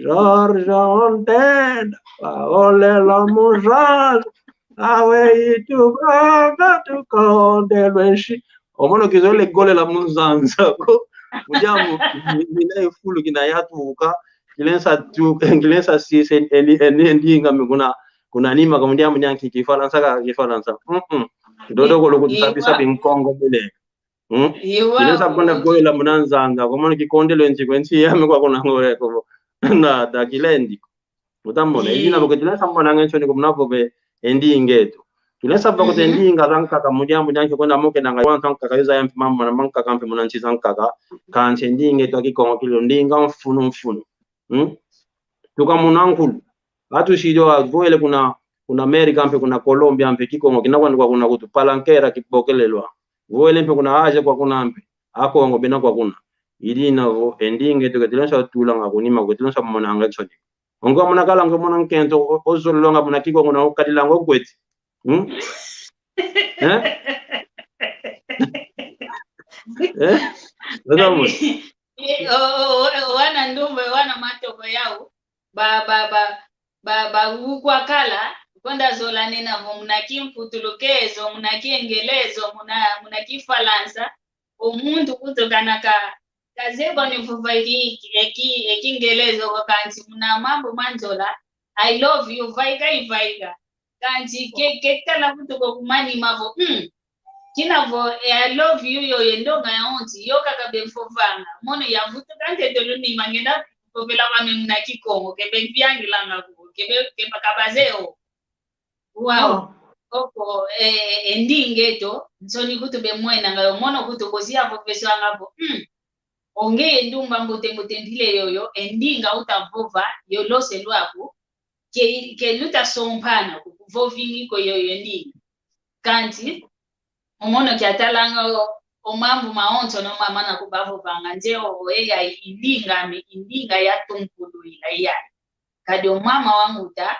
Jorge Ontenda, waolela mu nzanza, aweyi tuvanga tukondelwe nsi. O mono kizolele golela mu nzanza ko. Mu diambu, mi-, mina e fulu kina yatuka, kilenda tu-, kilenda sisa eni, eni, eni ndinga mi kuna, kuna nima ka mu diambu nia ki-, Kifalansa ka Kifalansa. Mm-mm. Dodo kolo kutusabisa binkongo bele. Hmm? Kilenda sa kwenda golela muna nzanza, kwa mono kikondelo nsi kwe nsi yame kwa kuna ngole ko. Na, da kilendi ko. Utamona, i dina bo ke tulenda monanga e nsoni ko muna vova e ndinga eto. Tulenda vova ko te ndinga zankaka mu diambu dianke kwenda mokenanga wantu ankaka yo zaya mpe mambu mana mankaka mpe muna nsi zankaka. Kansi e ndinga eto a Kikongo kilu ndinga mfunu mfunu. Hmm? Tuka muna nkulu. Atu sido a voele kuna, kuna Amerika mpe kuna Colombia mpe Kikongo kina kwandi kwa kuna kutu palanquera kibokelelwa. Voele mpe kuna Asia kwa kuna mpe. Akongo bena kwa kuna. I dina vo, e ndinga eto ke tulenda tulanga kunima, ke tulenda monanga e nsoni. Ongo muna kala ngo muna nkento, o, ozolonga muna Kikongo na okadilanga okweti. Hmm? Eh? Eh? Ozamu? Eh, o, o, o, wana ndumba, wana matoko yau. Ba, ba, ba, ba, ba, ukwakala, konda zola nena vo muna Kimputulukezo, muna Kiengelezo, muna, muna Kifalansa. O muntu kutu kana ka, kazeye kwani vova e ki-, e ki-, e Kiengelezo ko kansi muna mambu ma nzola, I love you, vaika ivaika. Kansi ke, ke tala kutu ko kumanima vo, mm, kina vo, e, I love you yo, ye ndonga ya onsi, yo kaka bemvovanga. Mono yavutuka ntete lunima, ngenda vovela kwame muna Kikongo, ke bemviangilanga ko, ke be, ke bakabazeye o. Wau. Oh. Koko, e, e, e ndinga eto, nsoni kutu bemwenanga yo, mono kutu bosi yavoveswanga vo, mm, onge ye ndumba mbote mbote ndile yoyo, e ndinga utavova, yo lose lwaku, ke, ke lutasompana ko, kuvovingi ko yoyo ndinga. Kansi, o mono kiatalanga o, o mambu mawonso no mama na kubavovanga nze o, o eya i ndinga mi, i ndinga ya tumpulu ila iya. Kadi o mama wa mbuta,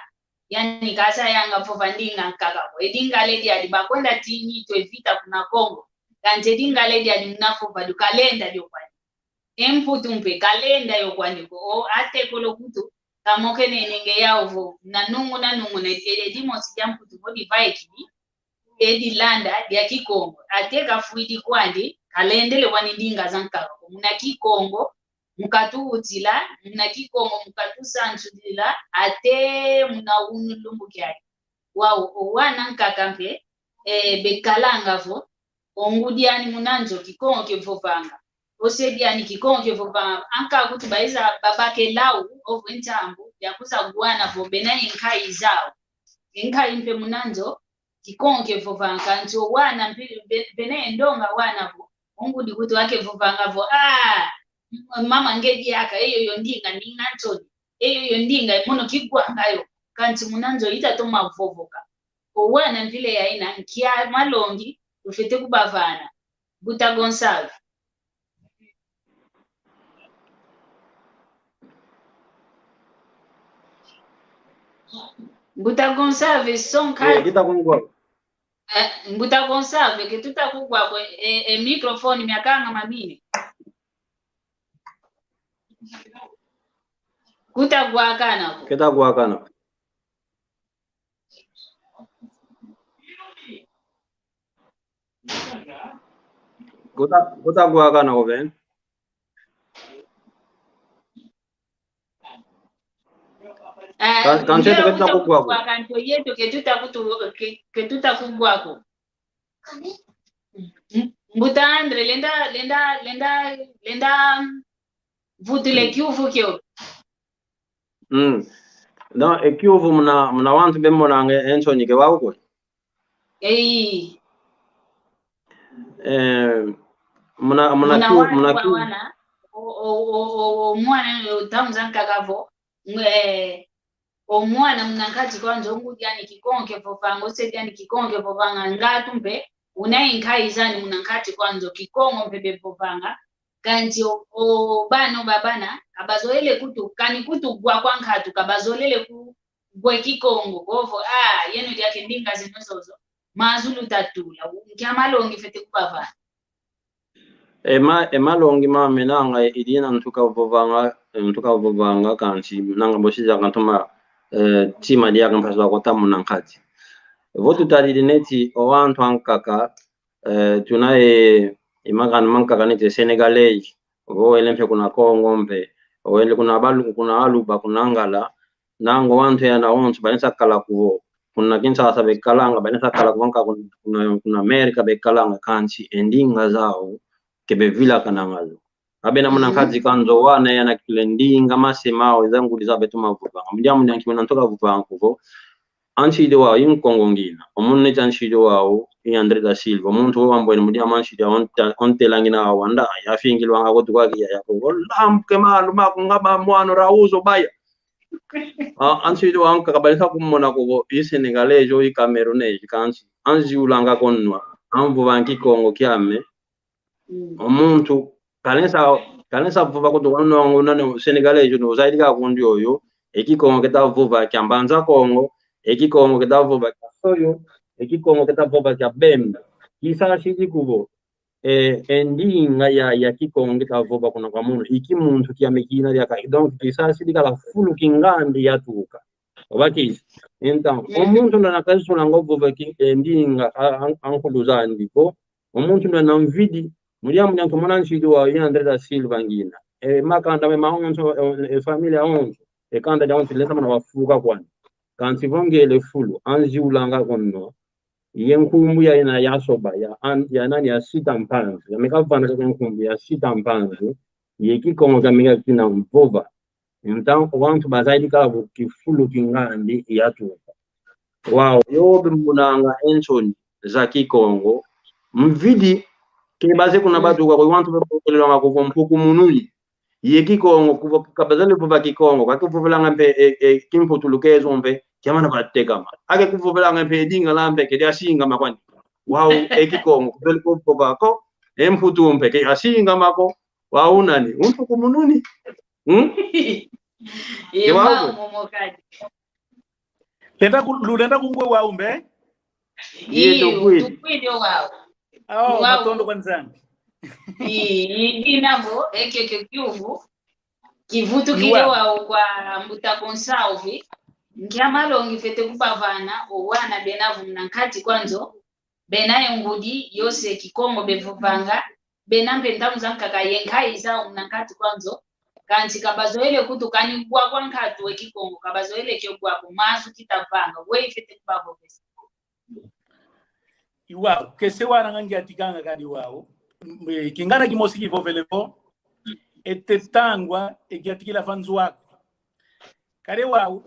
yani kasa yanga vova ndinga nkaka ko. E dingale diadi bakwenda tingi twe vita kuna Kongo. Kansi e dingale diadi muna vova du kalenda dio kwani. E mputu mpe kalenda yo kwani ko, o atekolo kutu, kamokene nenge yau vo, nanungu, nanungu, ne, e, e dimosi dia mputu vo divaikidi, e dilanda dia Kikongo. Ate kafwidi kwandi, kalendele kwani ndinga zankaka ko. Muna Kikongo, mu katuutila, muna Kikongo, mu katusansudila, ate muna unu lumbu kiaki. Wau, o wana nkaka mpe, e, bekalanga vo, o ngudi ani muna nzo Kikongo kevovanga. O se diani Kikongo kevovanga. Anka kutu baiza babake lau, ovo e ntambu, ya kuza guana vo bena ye nkayi zau. E nkayi mpe muna nzo, Kikongo kevovanga, kansi o wana mpe, be-, bena ye ndonga wana vo, o ngudi kutu akevovanga vo, ah, mama nge diaka, eyo yo ndinga, ndinga nsoni. Eyo yo ndinga, mono kigwanga yo. Kansi muna nzo itatoma vovoka. O wana mvile yaina, nkia malongi, tufwete kubavana. Mbuta Gonçalves. Mbuta Gonçalves, son. Eh, kala. Kita kungwa. Eh, Mbuta Gonçalves, ke tuta kugwa ko, eh, eh, microphone miakanga mamine. Kuta gwakana ko. Kita gwakana ko. Kuta, kuta gwakana ko ben. Eh, kan, kan ndio yeto ke tuta kugwa ko. Kanto yeto ke tuta kutu, ke, ke tuta kugwa ko. M-, Mbuta Andre, lenda, lenda, lenda, lenda, Vutule kiuvu kio. Mm. Donc, e kiuvu muna, muna wantu bemonanga e nsoni ke wau kwe. Ei. Eh, muna, muna, muna kiu-, wana, muna kiu-, wana, o, o, o, o, o mwana, o, tamu zankaka vo, nge, o mwana muna nkati kwa nzo ngudi ani Kikongo kevovanga, o se diani Kikongo kevovanga, ngatu mpe, una ye nkayi zani muna nkati kwa nzo Kikongo mpe bevovanga, kansi o, o bana o babana, ka bazolele kutu, kani kutu gwa kwa nkatu, ka bazolele ku, gwe Kikongo, kovo, ah, yeno diaka e ndinga zeno zozo, mazu lutatula, nkia malongi fwete kubavana. E ma-, e malongi mamenanga, i dina ntu kavovanga, ntu kavovanga, kansi nanga bosi diaka ntoma, eh, tima diaka mpasi lwakota muna nkati. Vo tutalidi neti o wantu ankaka, eh, tuna e, e makanda mankaka neti Senegalês, vo wele mpe kuna Kongo mpe, wele kuna Balu-, kuna Aluba, kuna Angola, nanga o wantu yana onso, balenda kala kuvo. Kuna Kinshasa bekalanga, balenda kala kuvo, nka kuna, kuna, kuna América bekalanga, kansi e ndinga zau ke bevilakananga zo. Abena muna nkati kwa nzo wana yanakitula e ndinga mase mau, za ngudi zau beto mavovanga. Mu diambu dia nki muna ntoka vovanga kuvo, ansidi wau i Nkongo ngina. O munu neti ansidi wau i André da Silva. O muntu wo wambwene mu diambu ansidi wau onte-, ontelangina wau wanda, yafingilwanga ko tukwaki ya, ya Kongo. Lambu ke malu maku ngaba mwano ra uzo baya. Ah, ansidi wau ankaka balenda kumona kuvo i Senegalês o i Camerounês, kansi anziulanga ko nwa, anvova Kikongo kiame. Mm. O muntu, kalenda, kalenda vova kutu wanu nongo nane Senegalês, no, zaidi ka kundi oyo, e Kikongo keta vova kia Mbanza Kongo, e Kikongo keta vova kia Soyo, e Kikongo keta vova kia Bemba. Kisasidi kuvo, e, e ndinga ya, ya Kikongo keta vova kuna kwa munu, i kimuntu kiame kina diaka. Donc, kisasidi kala fulu kingandi yatuka. Obakisi. Então, o muntu ndona kazisulanga vova ki, e, ndinga, a, a, ankulu zandi ko, o muntu ndona mvidi, mu diambu dia nki muna nsidi wau i André da Silva ngina. E makanda me maonso, e, e família onso, e kanda dia onso, lenda mana wafuka kwani. Kansi vo ngele fulu, anziulanga ko nwa. Ye nkumbu ya ina yasoba, ya an-, ya nani, ya Sita Mpanzu. Ya meka vana kaka nkumbu ya Sita Mpanzu. Ye Kikongo kia meka kina mvova. Então, o wantu bazaidi kala vo kifulu kingandi yatuka. Wau, yo bemonanga e nsoni za Kikongo. Mvidi, ke baze kuna batuka, ko wantu bevovelanga kuvo mpuku mununi. Ye Kikongo, kuvo, ka bazolele vova Kikongo, ka kivovelanga mpe, e, e, kimputulukezo mpe, kiamana batekama. Ake kuvovelanga mpe e dingala mpe, ke diasingama kwani. Wau, e Kikongo, kuzolele kuvova ko, e mputu mpe, ke asingama ko, wau nani, umpuku mununi. Hmm? Ye wau. Momo kadi. Lenda ku-, lulenda kungwe wau mbe? Iyo, tukwidi. Tukwidi wau. Oh, wau. Matondo kwa Nzambi. I, i, i navo, ekeke kiuvu. Kivutukidi wau kwa mbuta Gonçalves. Nkia malongi fwete kubavana, o wana bena vo muna nkati kwa nzo. Bena ye ngudi, yo se Kikongo bevovanga, bena mpe ntamu zankaka ye nkayi zau muna nkati kwa nzo, kansi ka bazolele kutu kani gwa kwa nkatu e Kikongo, ka bazolele kio gwa ko, mazu kita vanga, weyi fwete kubavovesa. Iwa, kese wana nga ngiatikanga kadi wau, m-, e, kingana kimosi kivovele vo, e tetangwa, e kiatikila va nzo aku. Kadi wau,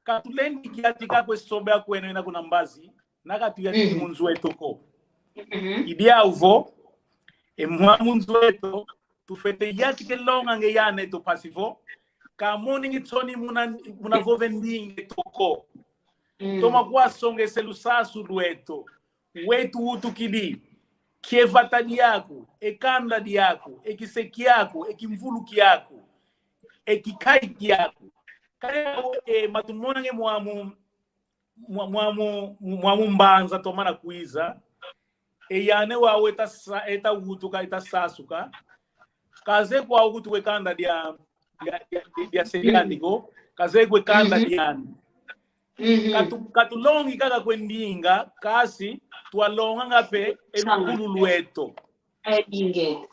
ka tulendi kiatika kwe sobe akweno ena kuna mbazi, na ka tuyatiki mu nzo eto ko. Mhm. I diau vo, e mwa mu nzo eto, tufwete yatika e longa nge ya neto mpasi vo, ka moningi nsoni muna, muna vova e ndinga eto ko. Mm. Toma kwasongesa e lusasu lweto. Wetu utukidi, kie vata diaku, e kanda diaku, e kise kiaku, e kimvulu kiaku, e kikai kiaku. Kadi wau, e, matumonange mwamu, mwa-, mwamu, mwamu mbanza tomana kwiza. E yane wau eta sa-, eta utuka, eta sasuka. Kazeye kwau kutu kwe kanda dia, dia, dia, dia, dia se diandi ko, kazeye kwe kanda diandi. Mhm. Katu-, katulongi kaka kwe ndinga, kasi twalonganga mpe e lukulu lweto. E ndinga.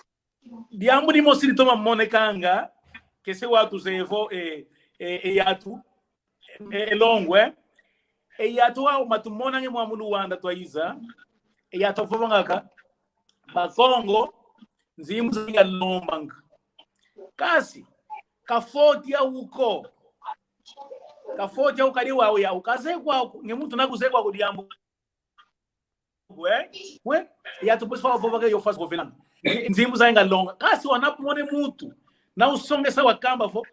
Diambu dimosi ditoma monekanga, kese wau tuzeye vo, e, e, e yatu, e, e longwe. E yatu wau matumonange mwamu Luanda twaiza. E yatu avovanga ka, Bakongo, nzimbu zanga lombanga. Kasi, ka foti yau ko. Ka foti yau kadi wau yau. Kazeye kwaku, nge muntu nakuzeye kwaku diambu. We, we, ya tu pues fa vova ke yo fasi vovelanga. Nzimbu zaya nga longa. Kasi wau namone muntu. Na usongesa wakamba vo.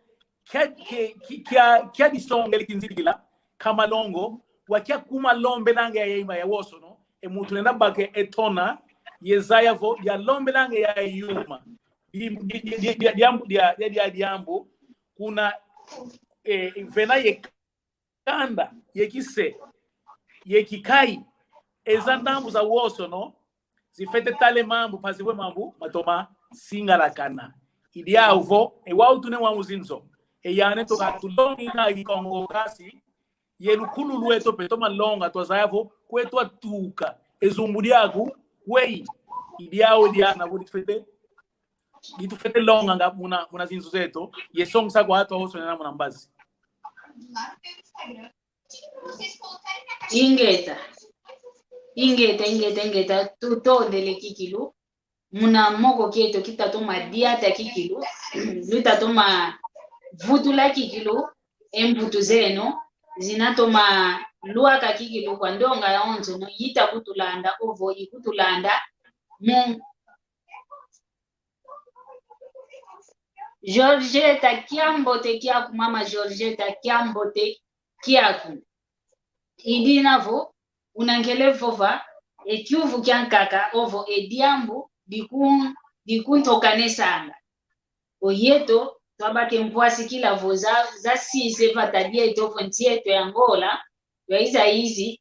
Kia, kia, kia, kia disongele kinzidikila. Ka malongo. Wa kia kuma lombelanga ya ima ya wosono. E muntu lenda baka e tona. Ye zaya vo. Ya lombelanga ya yuma. Di, di, di, di, di, diambu, dia, dia, dia, diambu. Kuna, eh, vena ye kanda, ye kise, ye kikai, eza ndambu za wosono, zifwete tala e mambu, mpasi vo e mambu matoma singalakana. I diau vo, e wau tuna e wau mu zinzo. E yandi tuka tulongi na Kikongo kasi, ye lukulu lweto mpe toma longa, twazaya vo, kwe twatuka, e zumbu diaku, kweyi, i diau diana vo ditufwete, ditufwete longanga muna, muna zinzo zeto, ye songesa kwa atu awonso nena muna mbazi. Ingeta. Ingeta, ingeta, ingeta. Tutondele kikilu. Muna moko kieto kitatoma diata kikilu. Lutatoma vutula kikilu. E mbutu zeno. Zinatoma lwaka kikilu kwa ndonga yawonso no. Yita kutulanda, ovo ikutulanda. Mu Georgeta, kiambote kiaku, mama Georgeta, kiambote kiaku. I dina vo, una nkele vova, e kiuvu kiankaka, ovo e diambu, diku-, dikuntokanesanga. O yeto, twabaka e mpwasikila vo za, za size vata dieto, vo nsi eto ya Angola, twaiza izi,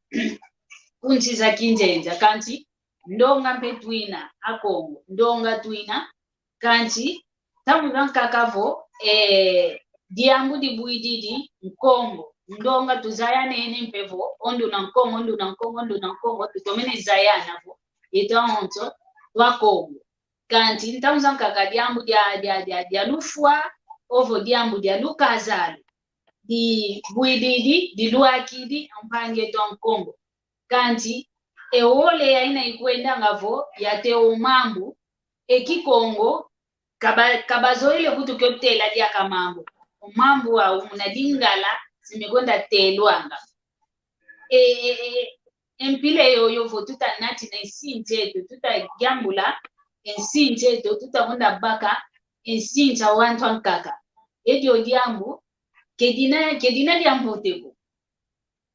ku nsi za kinzenza, kansi, ndonga mpe twina, Akongo, ndonga twina, kansi, ntangu zankaka vo, eh, diambu dibwididi Nkongo. Ndonga tuzayanene mpe vo, o nduna Nkongo, nduna Nkongo, nduna Nkongo, tutomene zayana vo, yeto awonso, twa Kongo. Kansi, ntangu zankaka diambu dia, dia, dia, dia lufwa, ovo diambu dia lukazalu. Dibwididi, dilwakidi, mpangi eto a Nkongo. Kansi, e wole ya ina ikwendanga vo, yatela o mambu, e Kikongo, kaba-, kabazoele kutu kio tela diaka mambu. O mambu wau muna Lingala, si mekwenda telwanga. E, e, e, e mpila yoyo vo tuta natina e nsinsi eto, tuta yambula e nsinsi eto, tuta kwenda baka e nsinsi a wantu ankaka. E dio diambu, kedina, kedina diambote ko.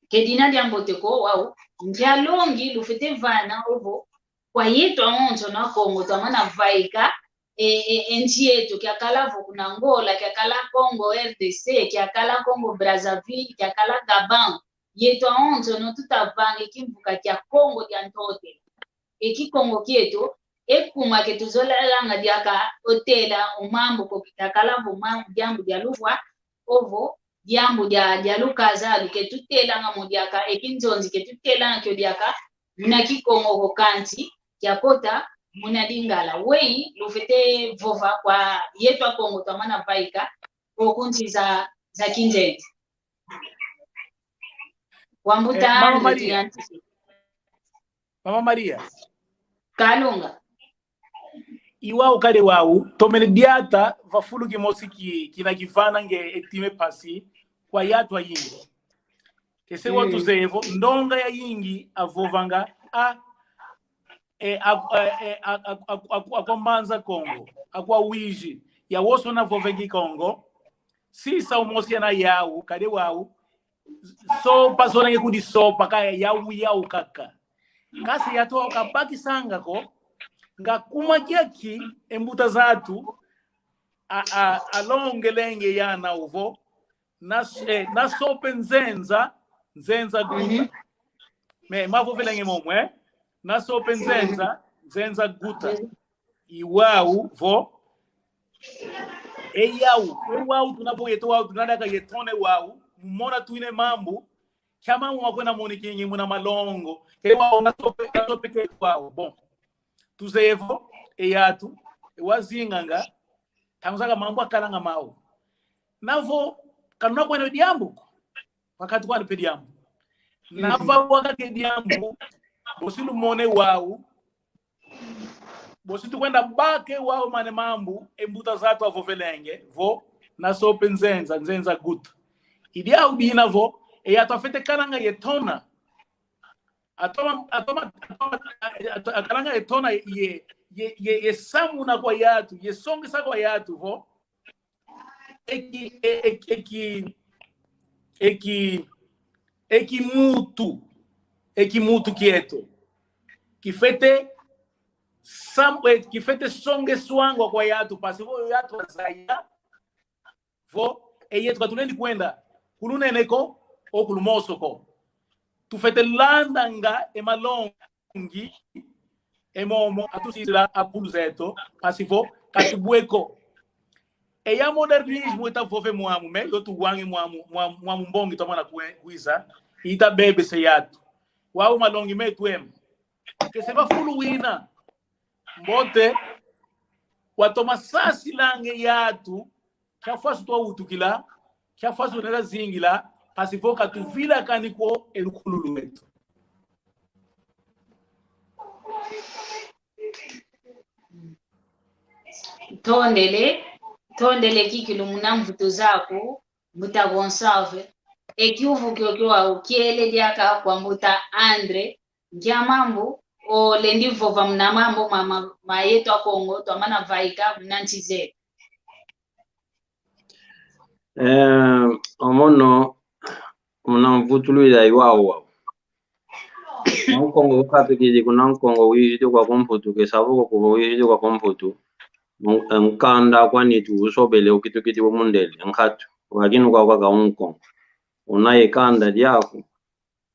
Kedina diambote ko, wau. Nkia longi lufwete vana ovo kwa yeto awonso na Kongo, twamana vaika, e, e, e nsi eto, kiakala vo kuna Angola, kiakala Congo R D C, kiakala Congo Brazzaville, kiakala Gabon. Yeto awonso no tuta vanga e kimvuka kia Kongo dia Ntotela. E Kikongo kieto, e kuma ke tuzolelanga diaka o tela o mambu ko, kitakala vo mambu, diambu dia lufwa, ovo, diambu dia, dia lukazalu, ke tutelanga mo diaka, e kinzonzi ke tutelanga kio diaka, muna Kikongo ko, kansi kiakota muna Lingala. Weyi, lufwete vova kwa yeto Akongo twamana vaika, ko ku nsi za, za kinzenza. Wambuta, eh, Mama Maria. Mama Maria. Kalunga. I wau kadi wau, tomene diata, va fulu kimosi ki, kina kivana nge e tima e mpasi, kwa yeto ayingi. Kese wau tuzeye vo, ndonga yayingi avovanga, a, e, a, e, e, a, a, a, a, akwa Mbanza Kongo, akwa Uíge, yawonso na vova e Kikongo, sisa umosi ana yau, kadi wau, sopa zona nge kundi sopa, ka yau yau kaka. Kasi yeto kabakisanga ko, nga kuma kiaki, e mbuta zatu, a, a, alongelenge yana ovo, na, eh, nasope nzenza, nzenza guta. Me, mavovelenge momo, eh? Nasope nzenza, nzenza guta. I wau vo, e yau, e wau tuna vo yeto wau tuna diaka yetone wau, mona twina e mambu, kia mambu makwenda monikingi muna malongo, ke wau nasope, nasope ke wau, bon. Tuzeye vo, e yeto, e wazinganga, ntangu zaka mambu akalanga mau. Na vo, kanuna kwenda diambu ko. Wakati kwani mpe diambu. Na va wakati diambu, bosi lumona e wau. Bosi tukwenda baka e wau mane mambu e mbuta zatu avovelenge, vo, nasompe nzenza, nzenza guta. I diau dina vo, e yatu afwete kalanga ye tona. Atoma, atoma, atoma, at-, akalanga ye tona ye, ye, ye, ye samuna kwa yatu, ye songesa kwa yatu, vo. Eki, e-, eki, eki, eki, eki mutu, eki mutu kieto. Kifwete sam-, e, kifwete songeswangwa kwa yatu, mpasi vo yatu azaya vo, e yetu ka tulendi kwenda ku lunene ko, o ku lumoso ko. Tufwete landanga e malongi, e momo atusisila akulu zeto, mpasi vo ka tubwe ko. E ya modernismo ita vova mwamu, me yo tuwangi mwamu, mwamu, mwamu mbongi tomana kwe-, kwiza, ita bebesa yatu. Wau malongi metu emo. Kese va fulu wina. Mbote, watoma sasilanga e yatu, kia fasi twawutukila, kia fasi tuneza zingila, mpasi vo ka tuvilakani ko e lukululu lweto. Tondele, tondele kikilu muna mvutu zaku, mbuta Gonçalves. E kiuvu kiokio wau kiele diaka kwa mbuta André, nkia mambu olendi vova muna mambu ma, ma, ma yetu a Kongo twamana vaika muna nsi zetu. Eh, o mono, muna mvutulwila i wau wau. Muna Nkongo ukatukidi kuna Nkongo wizidi kwa ku Mputu, kesa vo ko kuvo wizidi kwa ku Mputu. Mu-, nkanda kwa nitu usobele ukitukidi wo mundele, nkatu. Wakinu kwa kwa ka Nkongo. Una ye kanda diaku,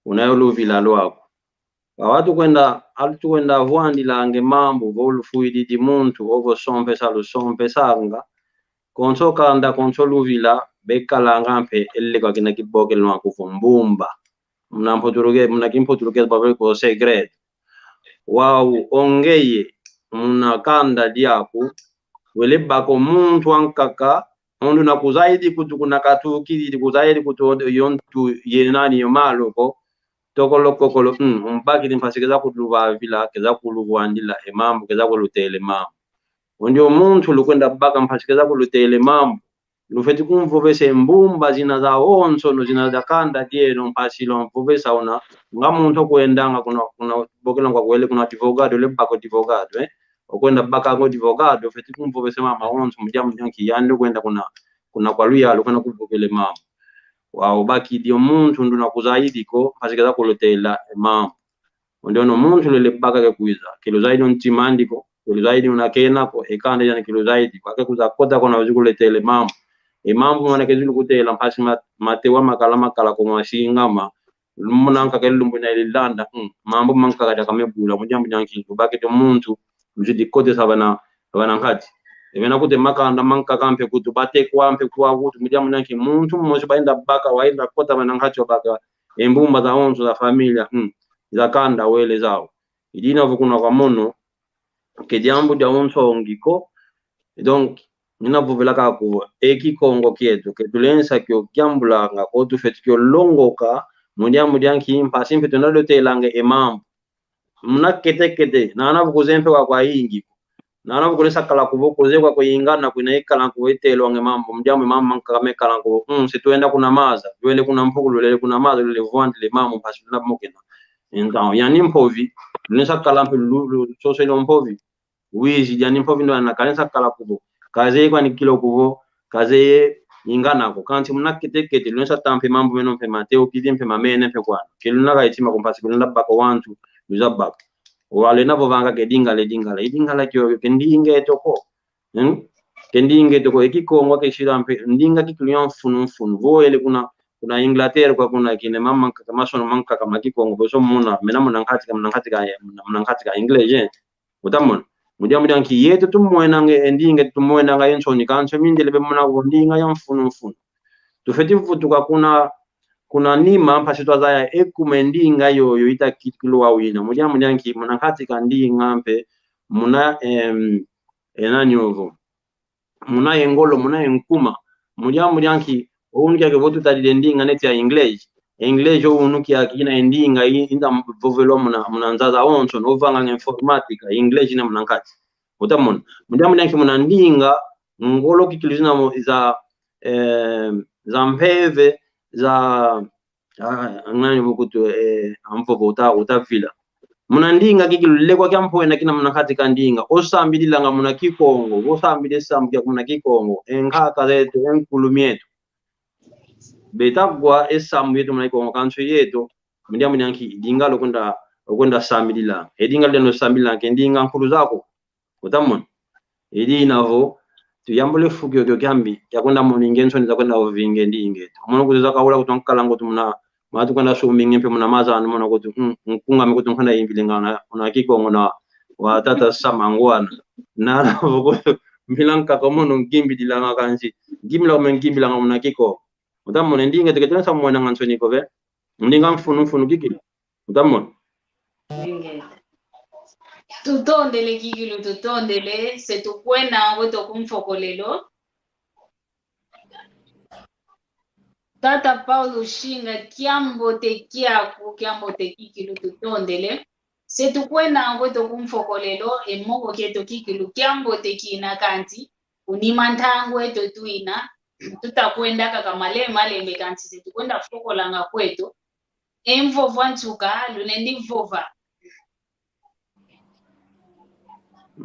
una yo luvila lwaku. Wau tukwenda, atu tukwenda vwandilanga e mambu, vo lufwididi muntu, ovo sompesa lusompesanga. Konso kanda, konso luvila, bekalanga mpe, ele kwa kina kibokelo nwa kuvo mbumba. Muna mputuluke-, muna kimputulukezo bavovele ko segredo. Wau o ngeye, muna kanda diaku, wele baka o muntu ankaka, o ndu una kuzaidi kutu kuna katukidi, kuzaidi kutu yo ntu ye nani yo malu ko, tokolo kokolo, mm, umbakidi mpasi keza kuluvavila, keza kuluvwandila e mambu, keza kulutela e mambu. O ndio muntu lukwenda baka mpasi keza kulutela e mambu, lufwete kumvovesa e mbumba zina zawonso, no zina za kanda dieno, mpasi lwamvovesa una, nga muntu okwendanga kuna, kuna, bokela ngwa kwele kuna advogado, le baka advogado, eh? Okwenda baka ngo advogado, fwete kumvovesa mama wonso, mu diambu dia nki yandi okwenda kuna, kuna kwa luyalu, kwenda kuvovela e mambu. Wau bakidi o muntu ndu una kuzaidi ko, mpasi keza kulutela e mambu. O ndio o muntu lwele baka ke kwiza, ke luzaidi o ntima andi ko, ke luzaidi una kena ko, e kanda diandi ke luzaidi ko, ake kwiza kota ko na wizi kulutela e mambu. E mambu mwana kezi lukutela, mpasi ma-, matewa makala makala ko masingama, lumbu na nkaka lumbu na ililanda, mm, mambu mankaka diaka mebula, mu diambu dia nki, ubakidi o muntu, luzidi kotesa bana, bana nkati. E bena kute makanda mankaka mpe kutu, batekwa mpe kwa kutu, mu diambu dia nki, muntu mosi baenda baka, waenda kota bana nkati wabaka, e mbumba zawonso za familia, mm, za kanda wele zau. I dina vo kuna kwa mono, ke diambu dia unsongi ko. Donc, nina vovela kaka kuvo, e Kikongo kieto, ke tulensa kio kiambulanga ko, tufwete kio longoka, mu diambu dia nki, mpasi mpe tuna lutelanga e mambu. Muna kete kete, nana vo kuze mpe kwa kwa ingi ko. Nana vo kulensa kala kuvo, kuze kwa kwa ingana, kuna ikala kuvo itelwanga e mambu, mu diambu e mambu mankaka mekala kuvo, mm, si twenda kuna maza, lwele kuna mpukulu, lwele kuna maza, lwele vwandila e mambu, mpasi luna mokena. Então, yani mpovi, lulensa kala mpe lu-, lu-, soso ilo mpovi. Wizi, yani mpovi ndo ana kalensa kala kuvo. Kazeye kwani kilo kuvo, kazeye ingana ko. Kansi muna kete kete, lulensa tampa e mambu meno mpe mate, okidi mpe mamene mpe kwani. Ke luna ka itima ko mpasi ke luna baka wantu, luza baka. Wale na vovanga ke Lingala, Lingala. E Lingala kio, ke ndinga eto ko. Hmm? Ke ndinga eto ko, e Kikongo ke sila mpe, ndinga kikilu ya mfunu mfunu. Vo ele kuna, kuna Inglaterra kwa kuna kina mama mankaka, masono mankaka ma Kikongo, boso muna, mena muna nkati ka, muna nkati ka, muna, muna nkati ka English, eh. Utamona. Mu diambu dia nki yeto tumwenanga e ndinga, tumwenanga e nsoni, kansi mindele be muna ko ndinga ya mfunu mfunu. Tufwete vutuka kuna, kuna nima, mpasi twazaya e kuma e ndinga yoyo ita kikilu wawina. Mu diambu dia nki, muna nkati ka ndinga mpe, muna, em, e nani ovo. Muna e ngolo, muna e nkuma. Mu diambu dia nki, o unu kiaki vo tutadidi e ndinga neti ya English. English o unu kiaki ina e ndinga i-, inda vovelwa muna, muna nza zawonso, no vanga informática, English ina muna nkati. Utamona. Mu diambu dia nki? Muna ndinga, ngolo kikilu zina mo-, za, eh, za mpeve, za, ah, ngani vo kutu, eh, a mvovo uta-, utavila. Muna ndinga kikilu, lekwa kia mpwena kina muna kati ka ndinga. Osambililanga muna Kikongo, osambila e sambu kiaku muna Kikongo, e nkaka zeto, e nkulu mieto. Beta kwa e sambu yeto muna Kikongo, kansi yeto, mu diambu dia nki? Dinga lukwenda, lukwenda sambilila. E dinga lulenda sambilila, ke ndinga nkulu zaku. Utamona. I dina vo, tuyambula e fu kiokio kiambi, kia kwenda moninge nsoni za kwenda ovinge ndinga eto. Mono kutu za kaula kutu nkalangu tu muna, matu kwenda suminge mpe muna maza anu mono kutu, mm, nkungame kutu nkwenda imbilinga na, muna Kikongo na, wa tata Sama ngwana. Na, na vo kutu, mpila nkaka mono nkimbililanga kansi, nkimbila kume nkimbilanga muna Kikongo. Utamona, ndinga eto ketena sa mwenanga nsoni ko ve. Ndinga mfunu mfunu kikilu. Utamona. Ndinga eto. Tutondele kikilu, tutondele. Se tukwenda kweto ku mfokolelo. Tata Paulo Shinga, kiambote kiaku, kiambote kikilu, tutondele. Se tukwenda kweto ku mfokolelo, e moko kieto kikilu, kiambote kina kanti, kunima ntangu eto tuina, tutakwenda kaka male malembe kanti se tukwenda fokolanga kweto, e mvovo a nsuka, lulendi vova.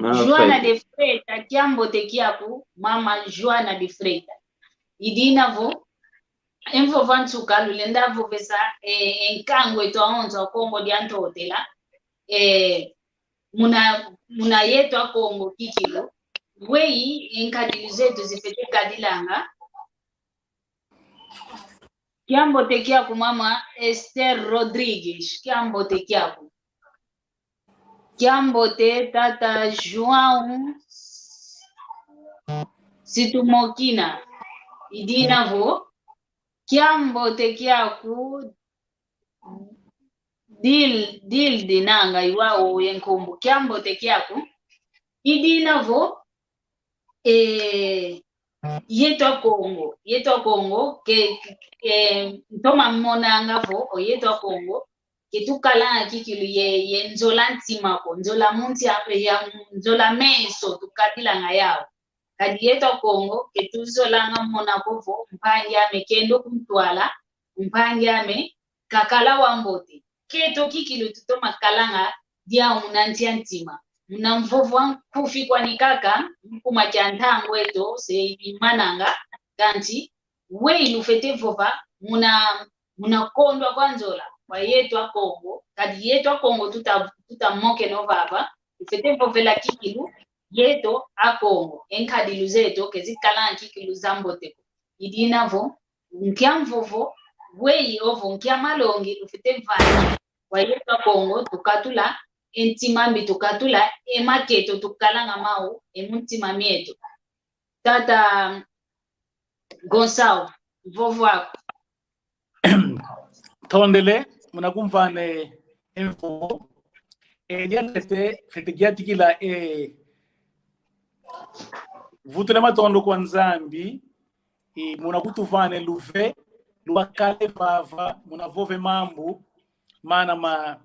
Ah, Joana de Freitas, kiambote kiaku, mama Joana de Freitas. I dina vo, e mvovo a nsuka, lulenda vovesa, e, e nkangu eto awonso a Kongo dia Ntotela, e, muna, muna yeto a Kongo kikilu, weyi e nkadilu zeto zifete kadilanga. Kiambote kiaku mama Esther Rodrigues, kiambote kiaku. Kiambote tata João Situmokina. I dina vo, kiambote kiaku Dil-, Dilde nanga i wau ye nkumbu. Kiambote kiaku. I dina vo, e, yeto a Kongo, yeto a Kongo, ke, ke, ntoma monanga vo, o yeto a Kongo, ke tukalanga kikilu ye, ye nzola ntima ko, nzola mu nsi a, ya, nzola meso, tukadilanga yau. Kadi yeto a Kongo, ke tuzolanga mona ko vo, mpangi ame kendo kuntwala, mpangi ame kakala wa mbote. Keto kikilu tutoma kalanga diau muna nsi a ntima. Muna mvovo a nkufi kwani kaka, mu kuma kia ntangu eto, se imananga, kansi, weyi lufete vova, muna, muna kondwa kwa nzola, kwa yeto a Kongo, kadi yeto a Kongo tuta, tutamokena vava, lufete vovela kikilu, yeto a Kongo, e nkadilu zeto, ke zikalanga kikilu za mbote ko. I dina vo, nkia mvovo, weyi ovo nkia malongi, lufete vana. Kwa yeto a Kongo, tukatula, e ntima mbi tukatula, e maketo tukalanga mau, e mu ntima mieto. Tata Gonçalo, mvovo aku. Tondele, muna kumvana e mvovo. E, diantete, fete kiatikila, e, vutula matondo kwa Nzambi, e, muna kutuvana e luve, lwakala vava, muna vova e mambu, mana ma,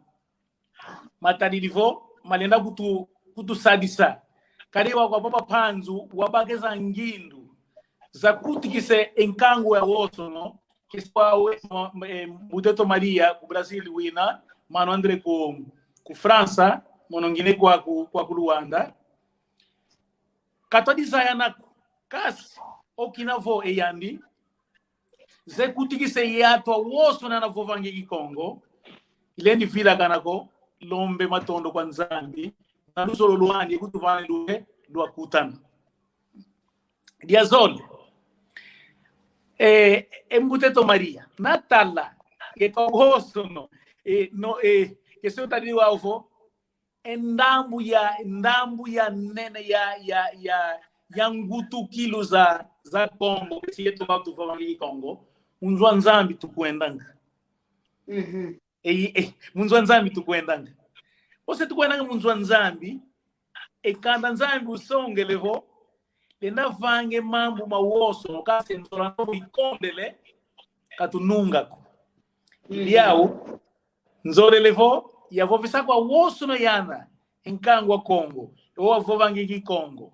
matadidi vo, malenda kutu, kutusadisa. Kadi wa kwa Papa Panzu, wabakeza ngindu za kutikisa e nkangu ya wosono, kesi kwa we, ma, ma, e, Mbuta eto Maria, ku Brazil wina, Mano André ku, ku França, mono ngina kwa ku, kwa ku Luanda. Katwa dizaya nako, kasi, okina vo e yandi, ze kutikisa e atu awosono anavovanga e Kikongo, ilendi vilakana ko, lomba matondo kwa Nzambi, na luzolo lwandi kutuvana luve lwakutana. Diazole. E, e Mbuta eto Maria, natala, e kwa wosono, e, no, e, kesi otadidi wau vo, e ndambu ya, ndambu ya nene ya, ya, ya, ya ngutukilu za, za Kongo, kesi yeto batu vavanga Kikongo, mu nzo a Nzambi tukwendanga. Mhm. E, e, mu nzo a Nzambi tukwendanga. Ose tukwendanga mu nzo a Nzambi, e kanda Nzambi usongele vo, lenda vanga e mambu mawosono, kasi e nzola novo ikondele, katununga ko. Mhm. Diau, nzolele vo, yavovesa kwa wosono yana, e nkangu a Kongo. o wavovangi Kikongo.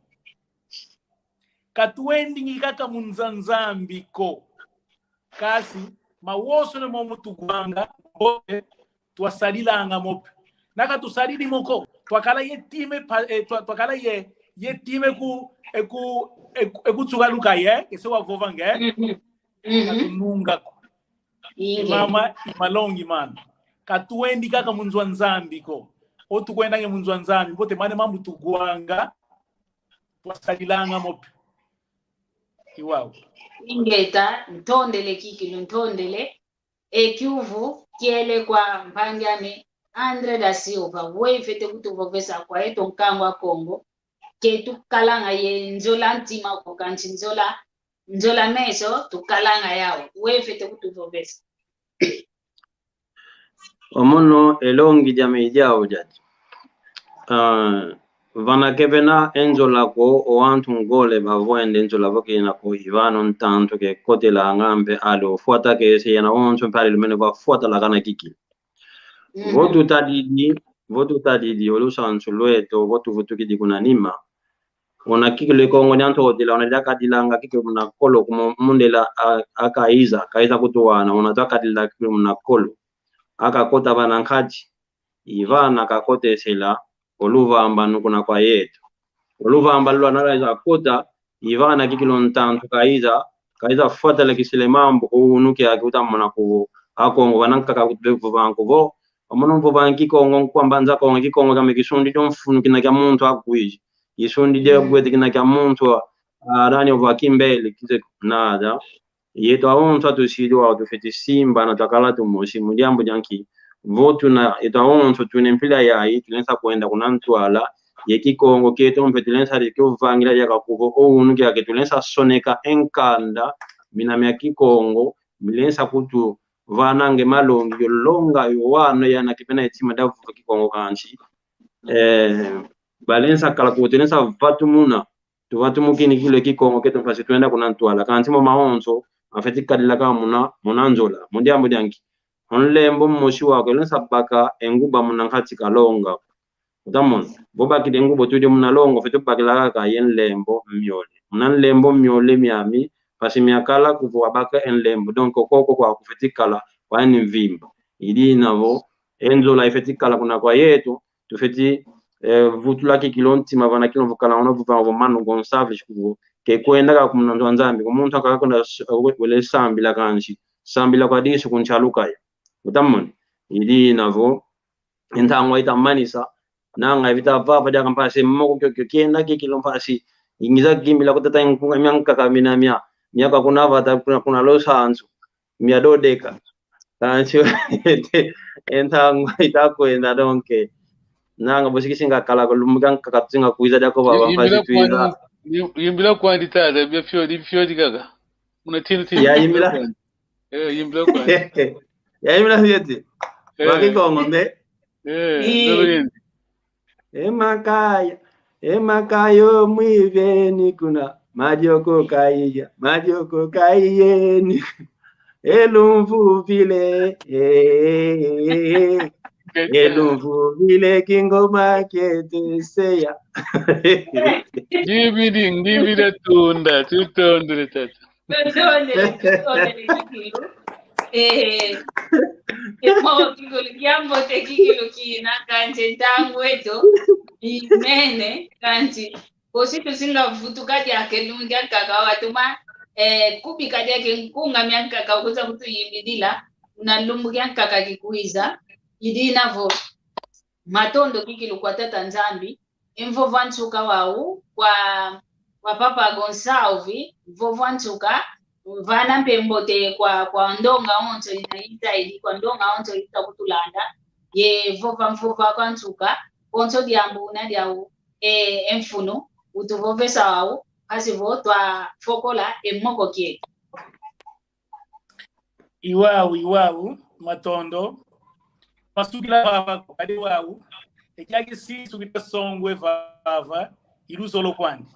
Ka twendingi kaka mu nzo a Nzambi ko. Kasi, mawonso ne momo tugwanga, mbote, twasalilanga mo pe. Na ka tusalili mo ko, twakala ye time pa, eh, twa-, twakala ye, ye time ku, e ku, e ku, e ku tsukaluka ye, kese wavovanga, eh? Mhm. Mhm. Ka tununga ko. Inge. I mama, i malongi mana. Ka twendi kaka mu nzo a Nzambi ko. O tukwendanga mu nzo a Nzambi, mbote mane mambu tugwanga, twasalilanga mo pe. I wau. Ingeta, ntondele kikilu, ntondele. E kiuvu kiele kwa mpangi ame André da Silva, wei fwete kutuvovesa kwa yeto nkangu a Kongo, ke tukalanga ye nzola ntima ko kansi nzola, nzola meso tukalanga yau, wei fwete kutuvovesa. Omono e longi diame i diau diadi. Ah, vana ke vena e nzola ko, o wantu ngole bavwende nzola vo kina ko, i vana o ntantu ke kotelanga mpe ali ofwata kese, yena onso mpe ali lumene vafwatalakana kikilu. Mhm. Vo tutadidi, vo tutadidi o lusansu lweto, vo tuvutukidi kuna nima. Una kikilu e Kongo dia Ntotila, una diakadilanga kikilu muna kolo, kumo mundela a, a Kaiza, Kaiza kutuwana, una twakadila kikilu muna kolo. Akakota vana nkati, i vana kakotesela o luvambanu kuna kwa yeto. O luvambanu lwana lwaiza kota, i vana kikilu ntantu kaiza, kaiza fwatalakisila mambu o unu kiaki utamona kuvo. A Kongo vana nkaka kutuvovanga kuvo. Omono mvovanga Kikongo, nkwamba nza Kongo, Kikongo kiame kisundidi o mfunu kina kia muntu akwizi. Kisundidi, mm, gwete kina kia muntu a, a, nani ova kimbele, kize nada. Yeto awonso atusidi wau tufwete simbana twakala tumosi mu diambu dia nki? Vo tuna, yeto awonso tuna mpila yayi, tulenda kwenda kuna ntwala, ye Kikongo kieto mpe tulenda di kio vangila diaka kuvo o unu kiaki tulenda soneka e nkanda, mina mia Kikongo, milenda kutuvananga e malongi, yo longa, yo wana, yana kipena e tima dia vova Kikongo kansi. Eh, balenda kala kuvo tulenda vatumuna, tuvatumukini kikilu e Kikongo kieto mpasi twenda kuna ntwala. Kansi mo mawonso, mafwete kadila kaka muna, muna nzola. Mu diambu dia nki? O nlembo mosi waku, lenda baka e nguba muna nkati kalonga. Utamona? Vo bakidi e nguba otudi muna longo, fwete bakila kaka ye nlembo miole. Muna nlembo miole miami, mpasi miakala kuvo wabaka e nlembo. Donc, koko kwaku fwete kala, wani mvimba. I dina vo, e nzola ifwete kala kuna kwa yeto, tufwete, eh, vutula kikilu o ntima vana kikilu vo kala una vovanga vo Mano Gonçalves kuvo ke kwenda kaka muna nzo a Nzambi, ko muntu akaka kwenda s-, we-, wele sambila kansi, sambila kwa disu kunsi alukaya. Utamona? I dina vo, e ntangwa itamanisa, nanga ivita vava diaka mpasi, moko kio kio kienda kikilu mpasi, ingiza kimbila kutata nkunga mia nkaka mina mia, mia kakuna vata kuna, kuna lusansu, mia dodeka. Kansi, e ntangwa itakwenda, donc. Nanga bosi kisinga kala ko lumbu kia nkaka tusinga kwiza diako vava mpasi twiza. Yimbila kwandi, yimbila kwandi tata, bia fioti, fioti kaka. Muna tinu tinu. Ya yimbila. Eh, yimbila kwandi. Ya yimbila fioti. Eh. Wa Kikongo mbe. Eh, ndio. E makaya, e makaya o mwiveni kuna, madioko kaiya, madioko kaiyeni, e lumvuvile, eh, e lumvuvile kingoma kieto seya. Ndibidi, ndibidi tunda, tutondele tata. Tutondele, tutondele kikilu. Eh, eh, mo kikilu, kiambote kikilu kina, kansi ntangu eto inene, kansi bosi tusinga vutuka diaka lumbu kia nkaka watuma, eh, kubika diaka nkunga mia nkaka ukuza kutuyimbidila, na lumbu kia nkaka kikwiza, i dina vo. Matondo kikilu kwa Tata Nzambi, e mvovo a nsuka wau, kwa, kwa Papa Gonçalves, mvovo a nsuka, vana mpe mbote kwa, kwa ndonga onso ina ita idi, kwa ndonga onso ita kutulanda, ye vova mvovo kwa nsuka, konso diambu una diau, e, e mfunu, utuvovesa wau, mpasi vo twafokola e moko kieto. I wau, i wau, matondo. Masukila vava, kadi wau. E kiaki si sukila songwe vava, i luzolo kwandi.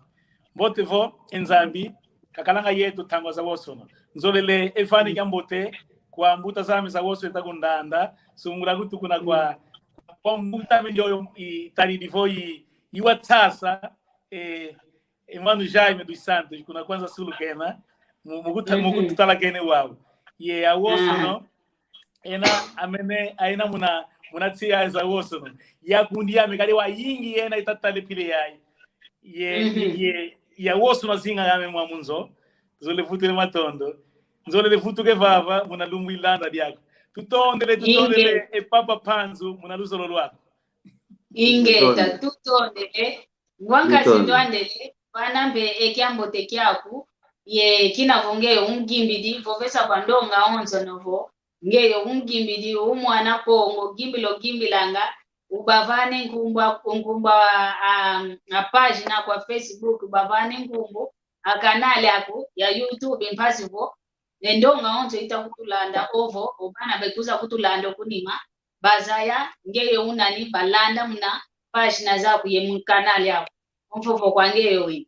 Mbote vo, e Nzambi, kakalanga yeto ntangwa zawonsono. Nzolele, e vani kia mbote, kwa mbuta zame zawonso eta kundanda, sungula kutu kuna kwa, kwa mbuta ame ndioyo, i talidi vo, i, iwa tasa, eh, emanu Jaime dos Santos, kuna kwanza sulu kena, mu-, mukuta-, mukututalakene wau. Ye awosono, ena amene, aina muna, muna tia za wosono. Yakundi yame kali wayingi yena itatale pile yayi. Ye, ye, ye, ya wosono zinga yame mwa munzo. Zole vutule matondo. Nzolele vutuke vava, muna lumbu ilanda diako. Tutondele, tutondele, e papa Panzu, muna luzolo lwako. Ingeta, tutondele. Ngwankazi ndwandele, vana mpe e kiambote kiaku, ye kina vo ngeye ungimbidi, vovesa kwa ndonga onso no vo, ngeye ungimbidi, umwana Kongo, gimbilo gimbilanga, ubavane nkumbu a, nkumbu a, a, a pagina kwa Facebook, ubavane nkumbu, a kanali aku, ya YouTube, mpasi vo, e ndonga onso ita kutulanda, ovo, o bana bekuza kutulanda okunima, bazaya, ngeye unani, balanda muna, pagina zaku ye mu kanali aku. Mfofo kwa ngeye wina.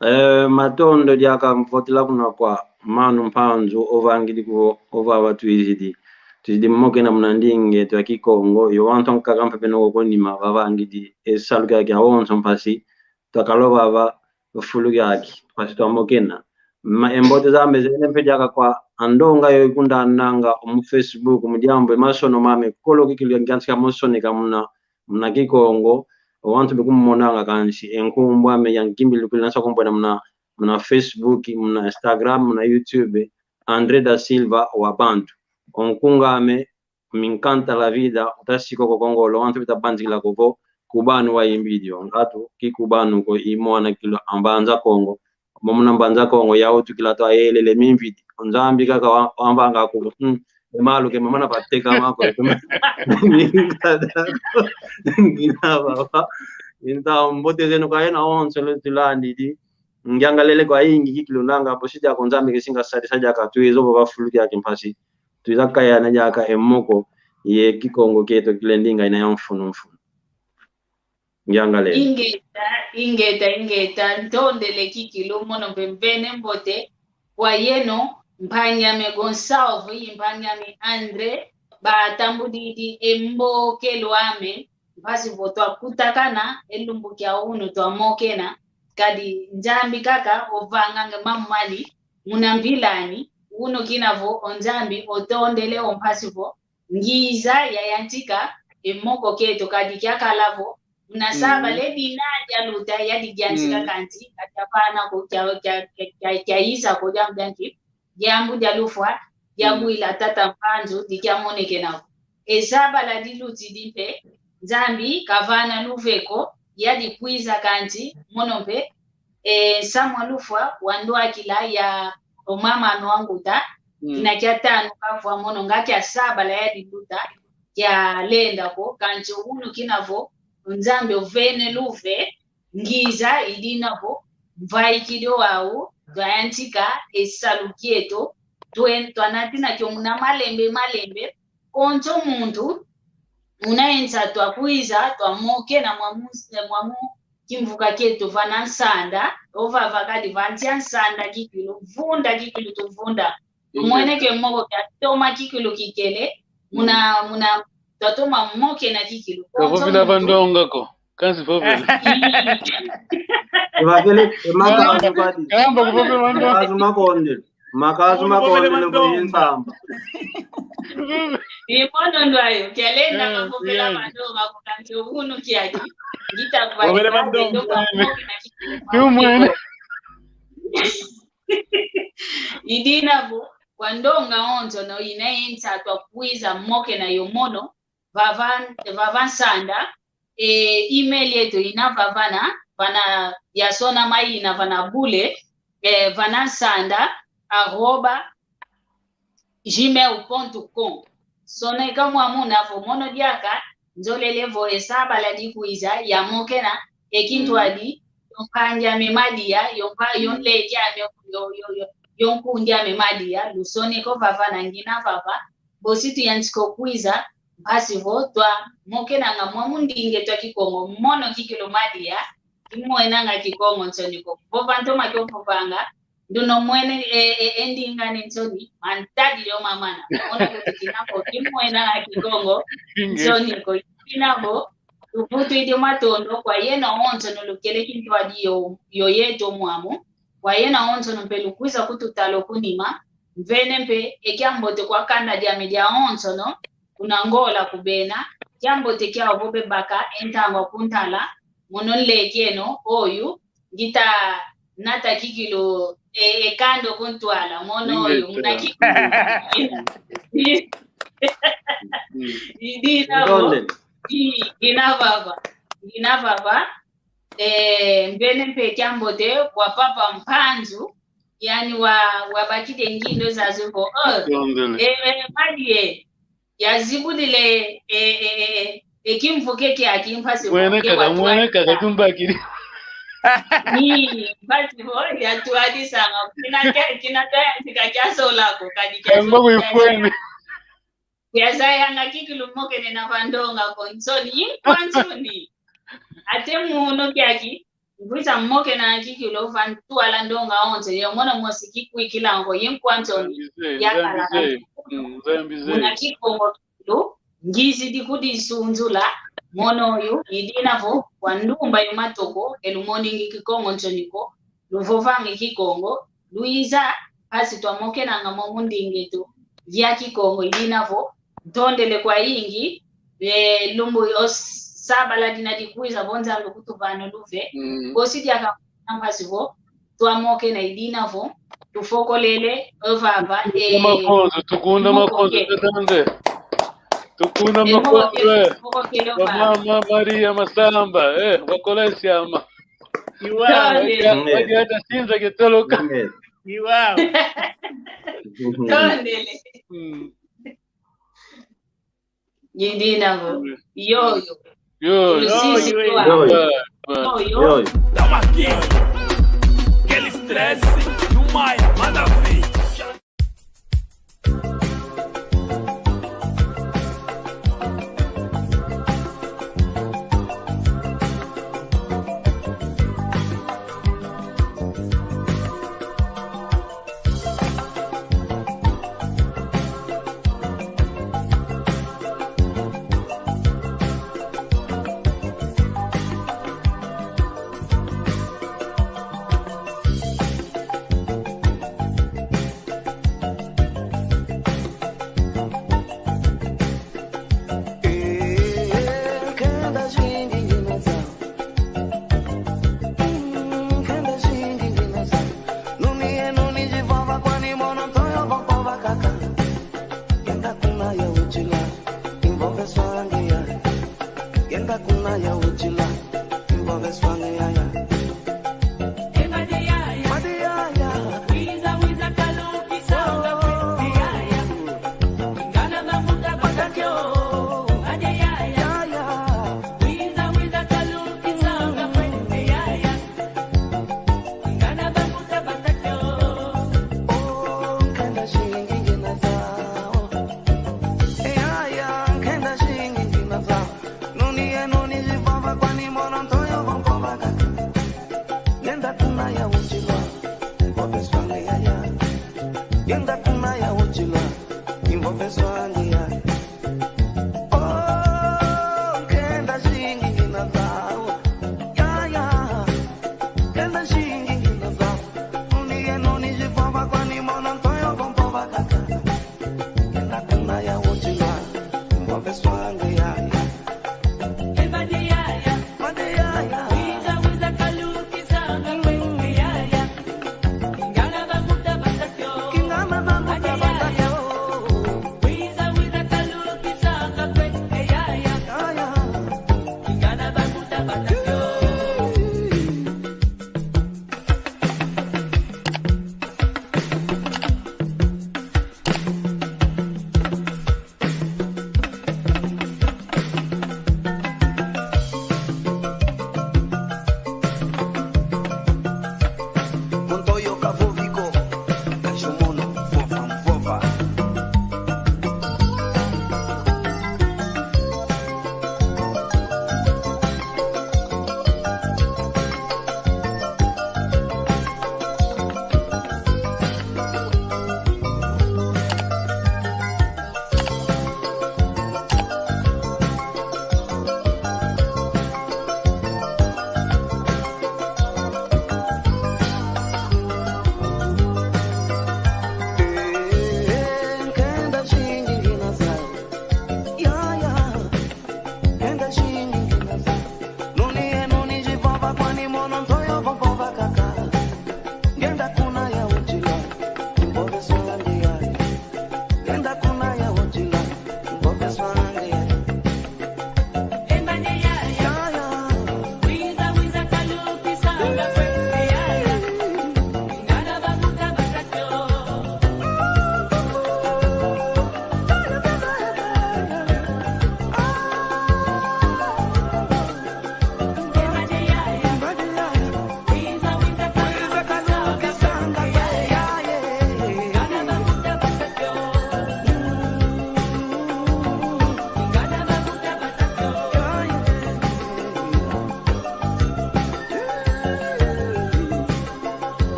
Eh, matondo diaka mvotela kuna kwa mano Mpanzu ovangidi kuvo, ovava twizidi. Twizidi mokena muna ndinga eto ya Kikongo, yo wantu ankaka mpe beno ko kunima, vavangidi, e salu kiaki awonso mpasi, twakala ovava, fulu kiaki, mpasi twamokena. Ma, e mbote zame zene mpe diaka kwa andonga yo ikundananga, mu Facebook, mu diambu, e masono mame, kolo kikilu kiantika mosoneka muna, muna Kikongo, wantu bekumonanga kansi, e nkumbu ame ya nkimbili kuli nasa kumbwena muna, muna Facebook, muna Instagram, muna YouTube, André da Silva wa Bantu. O nkunga ame, me encanta la vida, uta siko ko Kongo, lo wantu bita banzikila ko vo, Cubano wa imbidi, o ngatu, ki Cubano ko i mwana kilu a Mbanza Kongo, Momo muna Mbanza Kongo, yau tukila twayelele mimbidi. Nzambi kaka wa-, wamvanga ku, mm, e malu ke mamana pateka mako. Ngina baba. Inta mbote zeno kwa yena onso le tulandidi. Ngiangalele kwa ingi kikilu nanga, bosi diaka Nzambi kesinga sadi sadi aka tuizo baba fulu kiaki mpasi. Tuiza kayana diaka e moko ye Kikongo kieto kile ndinga ina ya mfunu mfunu. Ngiangalele. Ingeta, ingeta, ingeta, ntondele kikilu, mono mpe mvene mbote kwa yeno, mpangi ame Gonçalves, i mpangi ame André, batambudidi e mbokelo ame, mpasi vo twakutakana, e lumbu kia unu twamokena, kadi Nzambi kaka ovanganga mamani, muna mpilani, unu kina vo o Nzambi otondele o mpasi vo, ngiza yayantika e moko kieto kadi kiakala vo, muna sabala dina dialuta yadi diantika kansi, kadi kiavana ko kia, kia, kia, kia, kiayiza ko diambu dianki, diambu dia lufwa, diawila tata Mpanzu, dikiamonekena ko. E sabala dilutidi mpe, Nzambi kavana luve ko, yadi kwiza kansi, mono mpe, e, nsamu a lufwa wandwakila ya o mama ame wa nkuta, kina kia tanu kafwa mono nga kia sabala yadi luta, kialenda ko, kansi unu kina vo, Nzambi ovene luve, ngiza idina vo, mvaikidi o wau, twayantika, e salu kieto, twen-, twanatina kio muna malembe, malembe, konso muntu, una ensa twakwiza, twamokena mwamu, mwamu kimvuka kieto vana nsanda, ovava kadi vantia nsanda kikilu, vunda kikilu tuvunda. Tumwene ke moko kia toma kikilu kikele, muna, muna, twatoma mokena kikilu. Kavovila vandonga ko, kansi vovila. Vavele, e makazu kadi. Kamba kuvovila vandonga. Makazu makonde. Makazu makonde no kuyinzamba. Ni mono ndwayo, kialenda kavovela mando, makukanti unu kiaki. Ngita kwa vovela mando. Tumwene. Idina vo, kwa ndonga onso no ina ensa twakwiza mokena yo mono, vava, vava nsanda, e, email yeto ina vavana, vana yasona maina vana bule, e, vana nsanda, arroba, gmail ponto com. Soneka mwamuna vo mono diaka, nzolele vo e sabala dikwiza, yamokena, e kintwadi, yo mpangi ame Madia, yo mpa-, yo nleke ame, yo, yo, yo, yo nkundi ame Madia, lusoneka o vavana ngina vava, bosi tuyantika o kwiza, mpasi vo twamokenanga mwamu ndinga eto a Kikongo, mono kikilu Madia, kimwenanga Kikongo nsoni ko. Vova ntoma kio vovanga, nduno mwene, e, e, e ndinga ni nsoni, mantadi yo mamana. Mono kuti kina ko, kimwenanga Kikongo nsoni ko, kina ko, Tuvutwidi matondo kwa yeno onsono lukele kintwadi yo, yo yeto mwamu, kwa yeno onsono mpe lukwiza kututala kunima, mvene mpe e kiambote kwa kanda diame dia onsono, kuna Ngola kubena, kiambote kiau vo bebaka e ntangwa kuntala, mono nlekeno, oyu, ngita nata kikilu, e, e kando kuntwala, mono oyu, muna kikilu. Idina vo, i, ngina vava, ngina vava, e, mvene mpe kiambote, kwa papa Mpanzu, yani wa, wabakide ngindo zazo vo, oh, e, e, madie, yazibudile, e, e, e, e, e kimvuke kiaki mpasi vo, mwene kaka, mwene kaka tumbakidi. Ni, mpasi vo, yatwadisanga, kina kia, kina kia, kika kia solako, kadi kia solako. Kamba kuifweni. Yazayanga kikilu mokene na vandonga ko, nsoni, yinkwa nsoni. Ate muno kiaki, ngwiza mokena kikilu vantwala ndonga onse, ye mona mosi kikwikila ngo, yinkwa nsoni, yakala. Muna Kikongo lu, ngizidi kudisunzula, mono yu, idina vo, kwa ndumba yu matoko, e lumoningi Kikongo nsoni ko, luvovangi Kikongo, luiza, mpasi twamokenanga mo mu ndinga eto, via Kikongo, idina vo, ntondele kwayingi, e, lumbu o sabala dina dikwiza vo Nzambi kutuvana luve, kosi diaka mpasi vo, twamokena idina vo, tufokolele, ovava, e, makonzo, tukunda makonzo, tetande. Tukunda makonzo, e. Mama Maria Masamba, e, wakola siama. Iwa. Wadia, wadia tasinza ketoloka. Iwa. Tondele. Mm. Ngidina vo. Yoyo. Yoyo. Lusisi yoyo. Yoyo. Yoyo. Yoyo. Tamo aqui. Aquele stress, Maia, manda ver.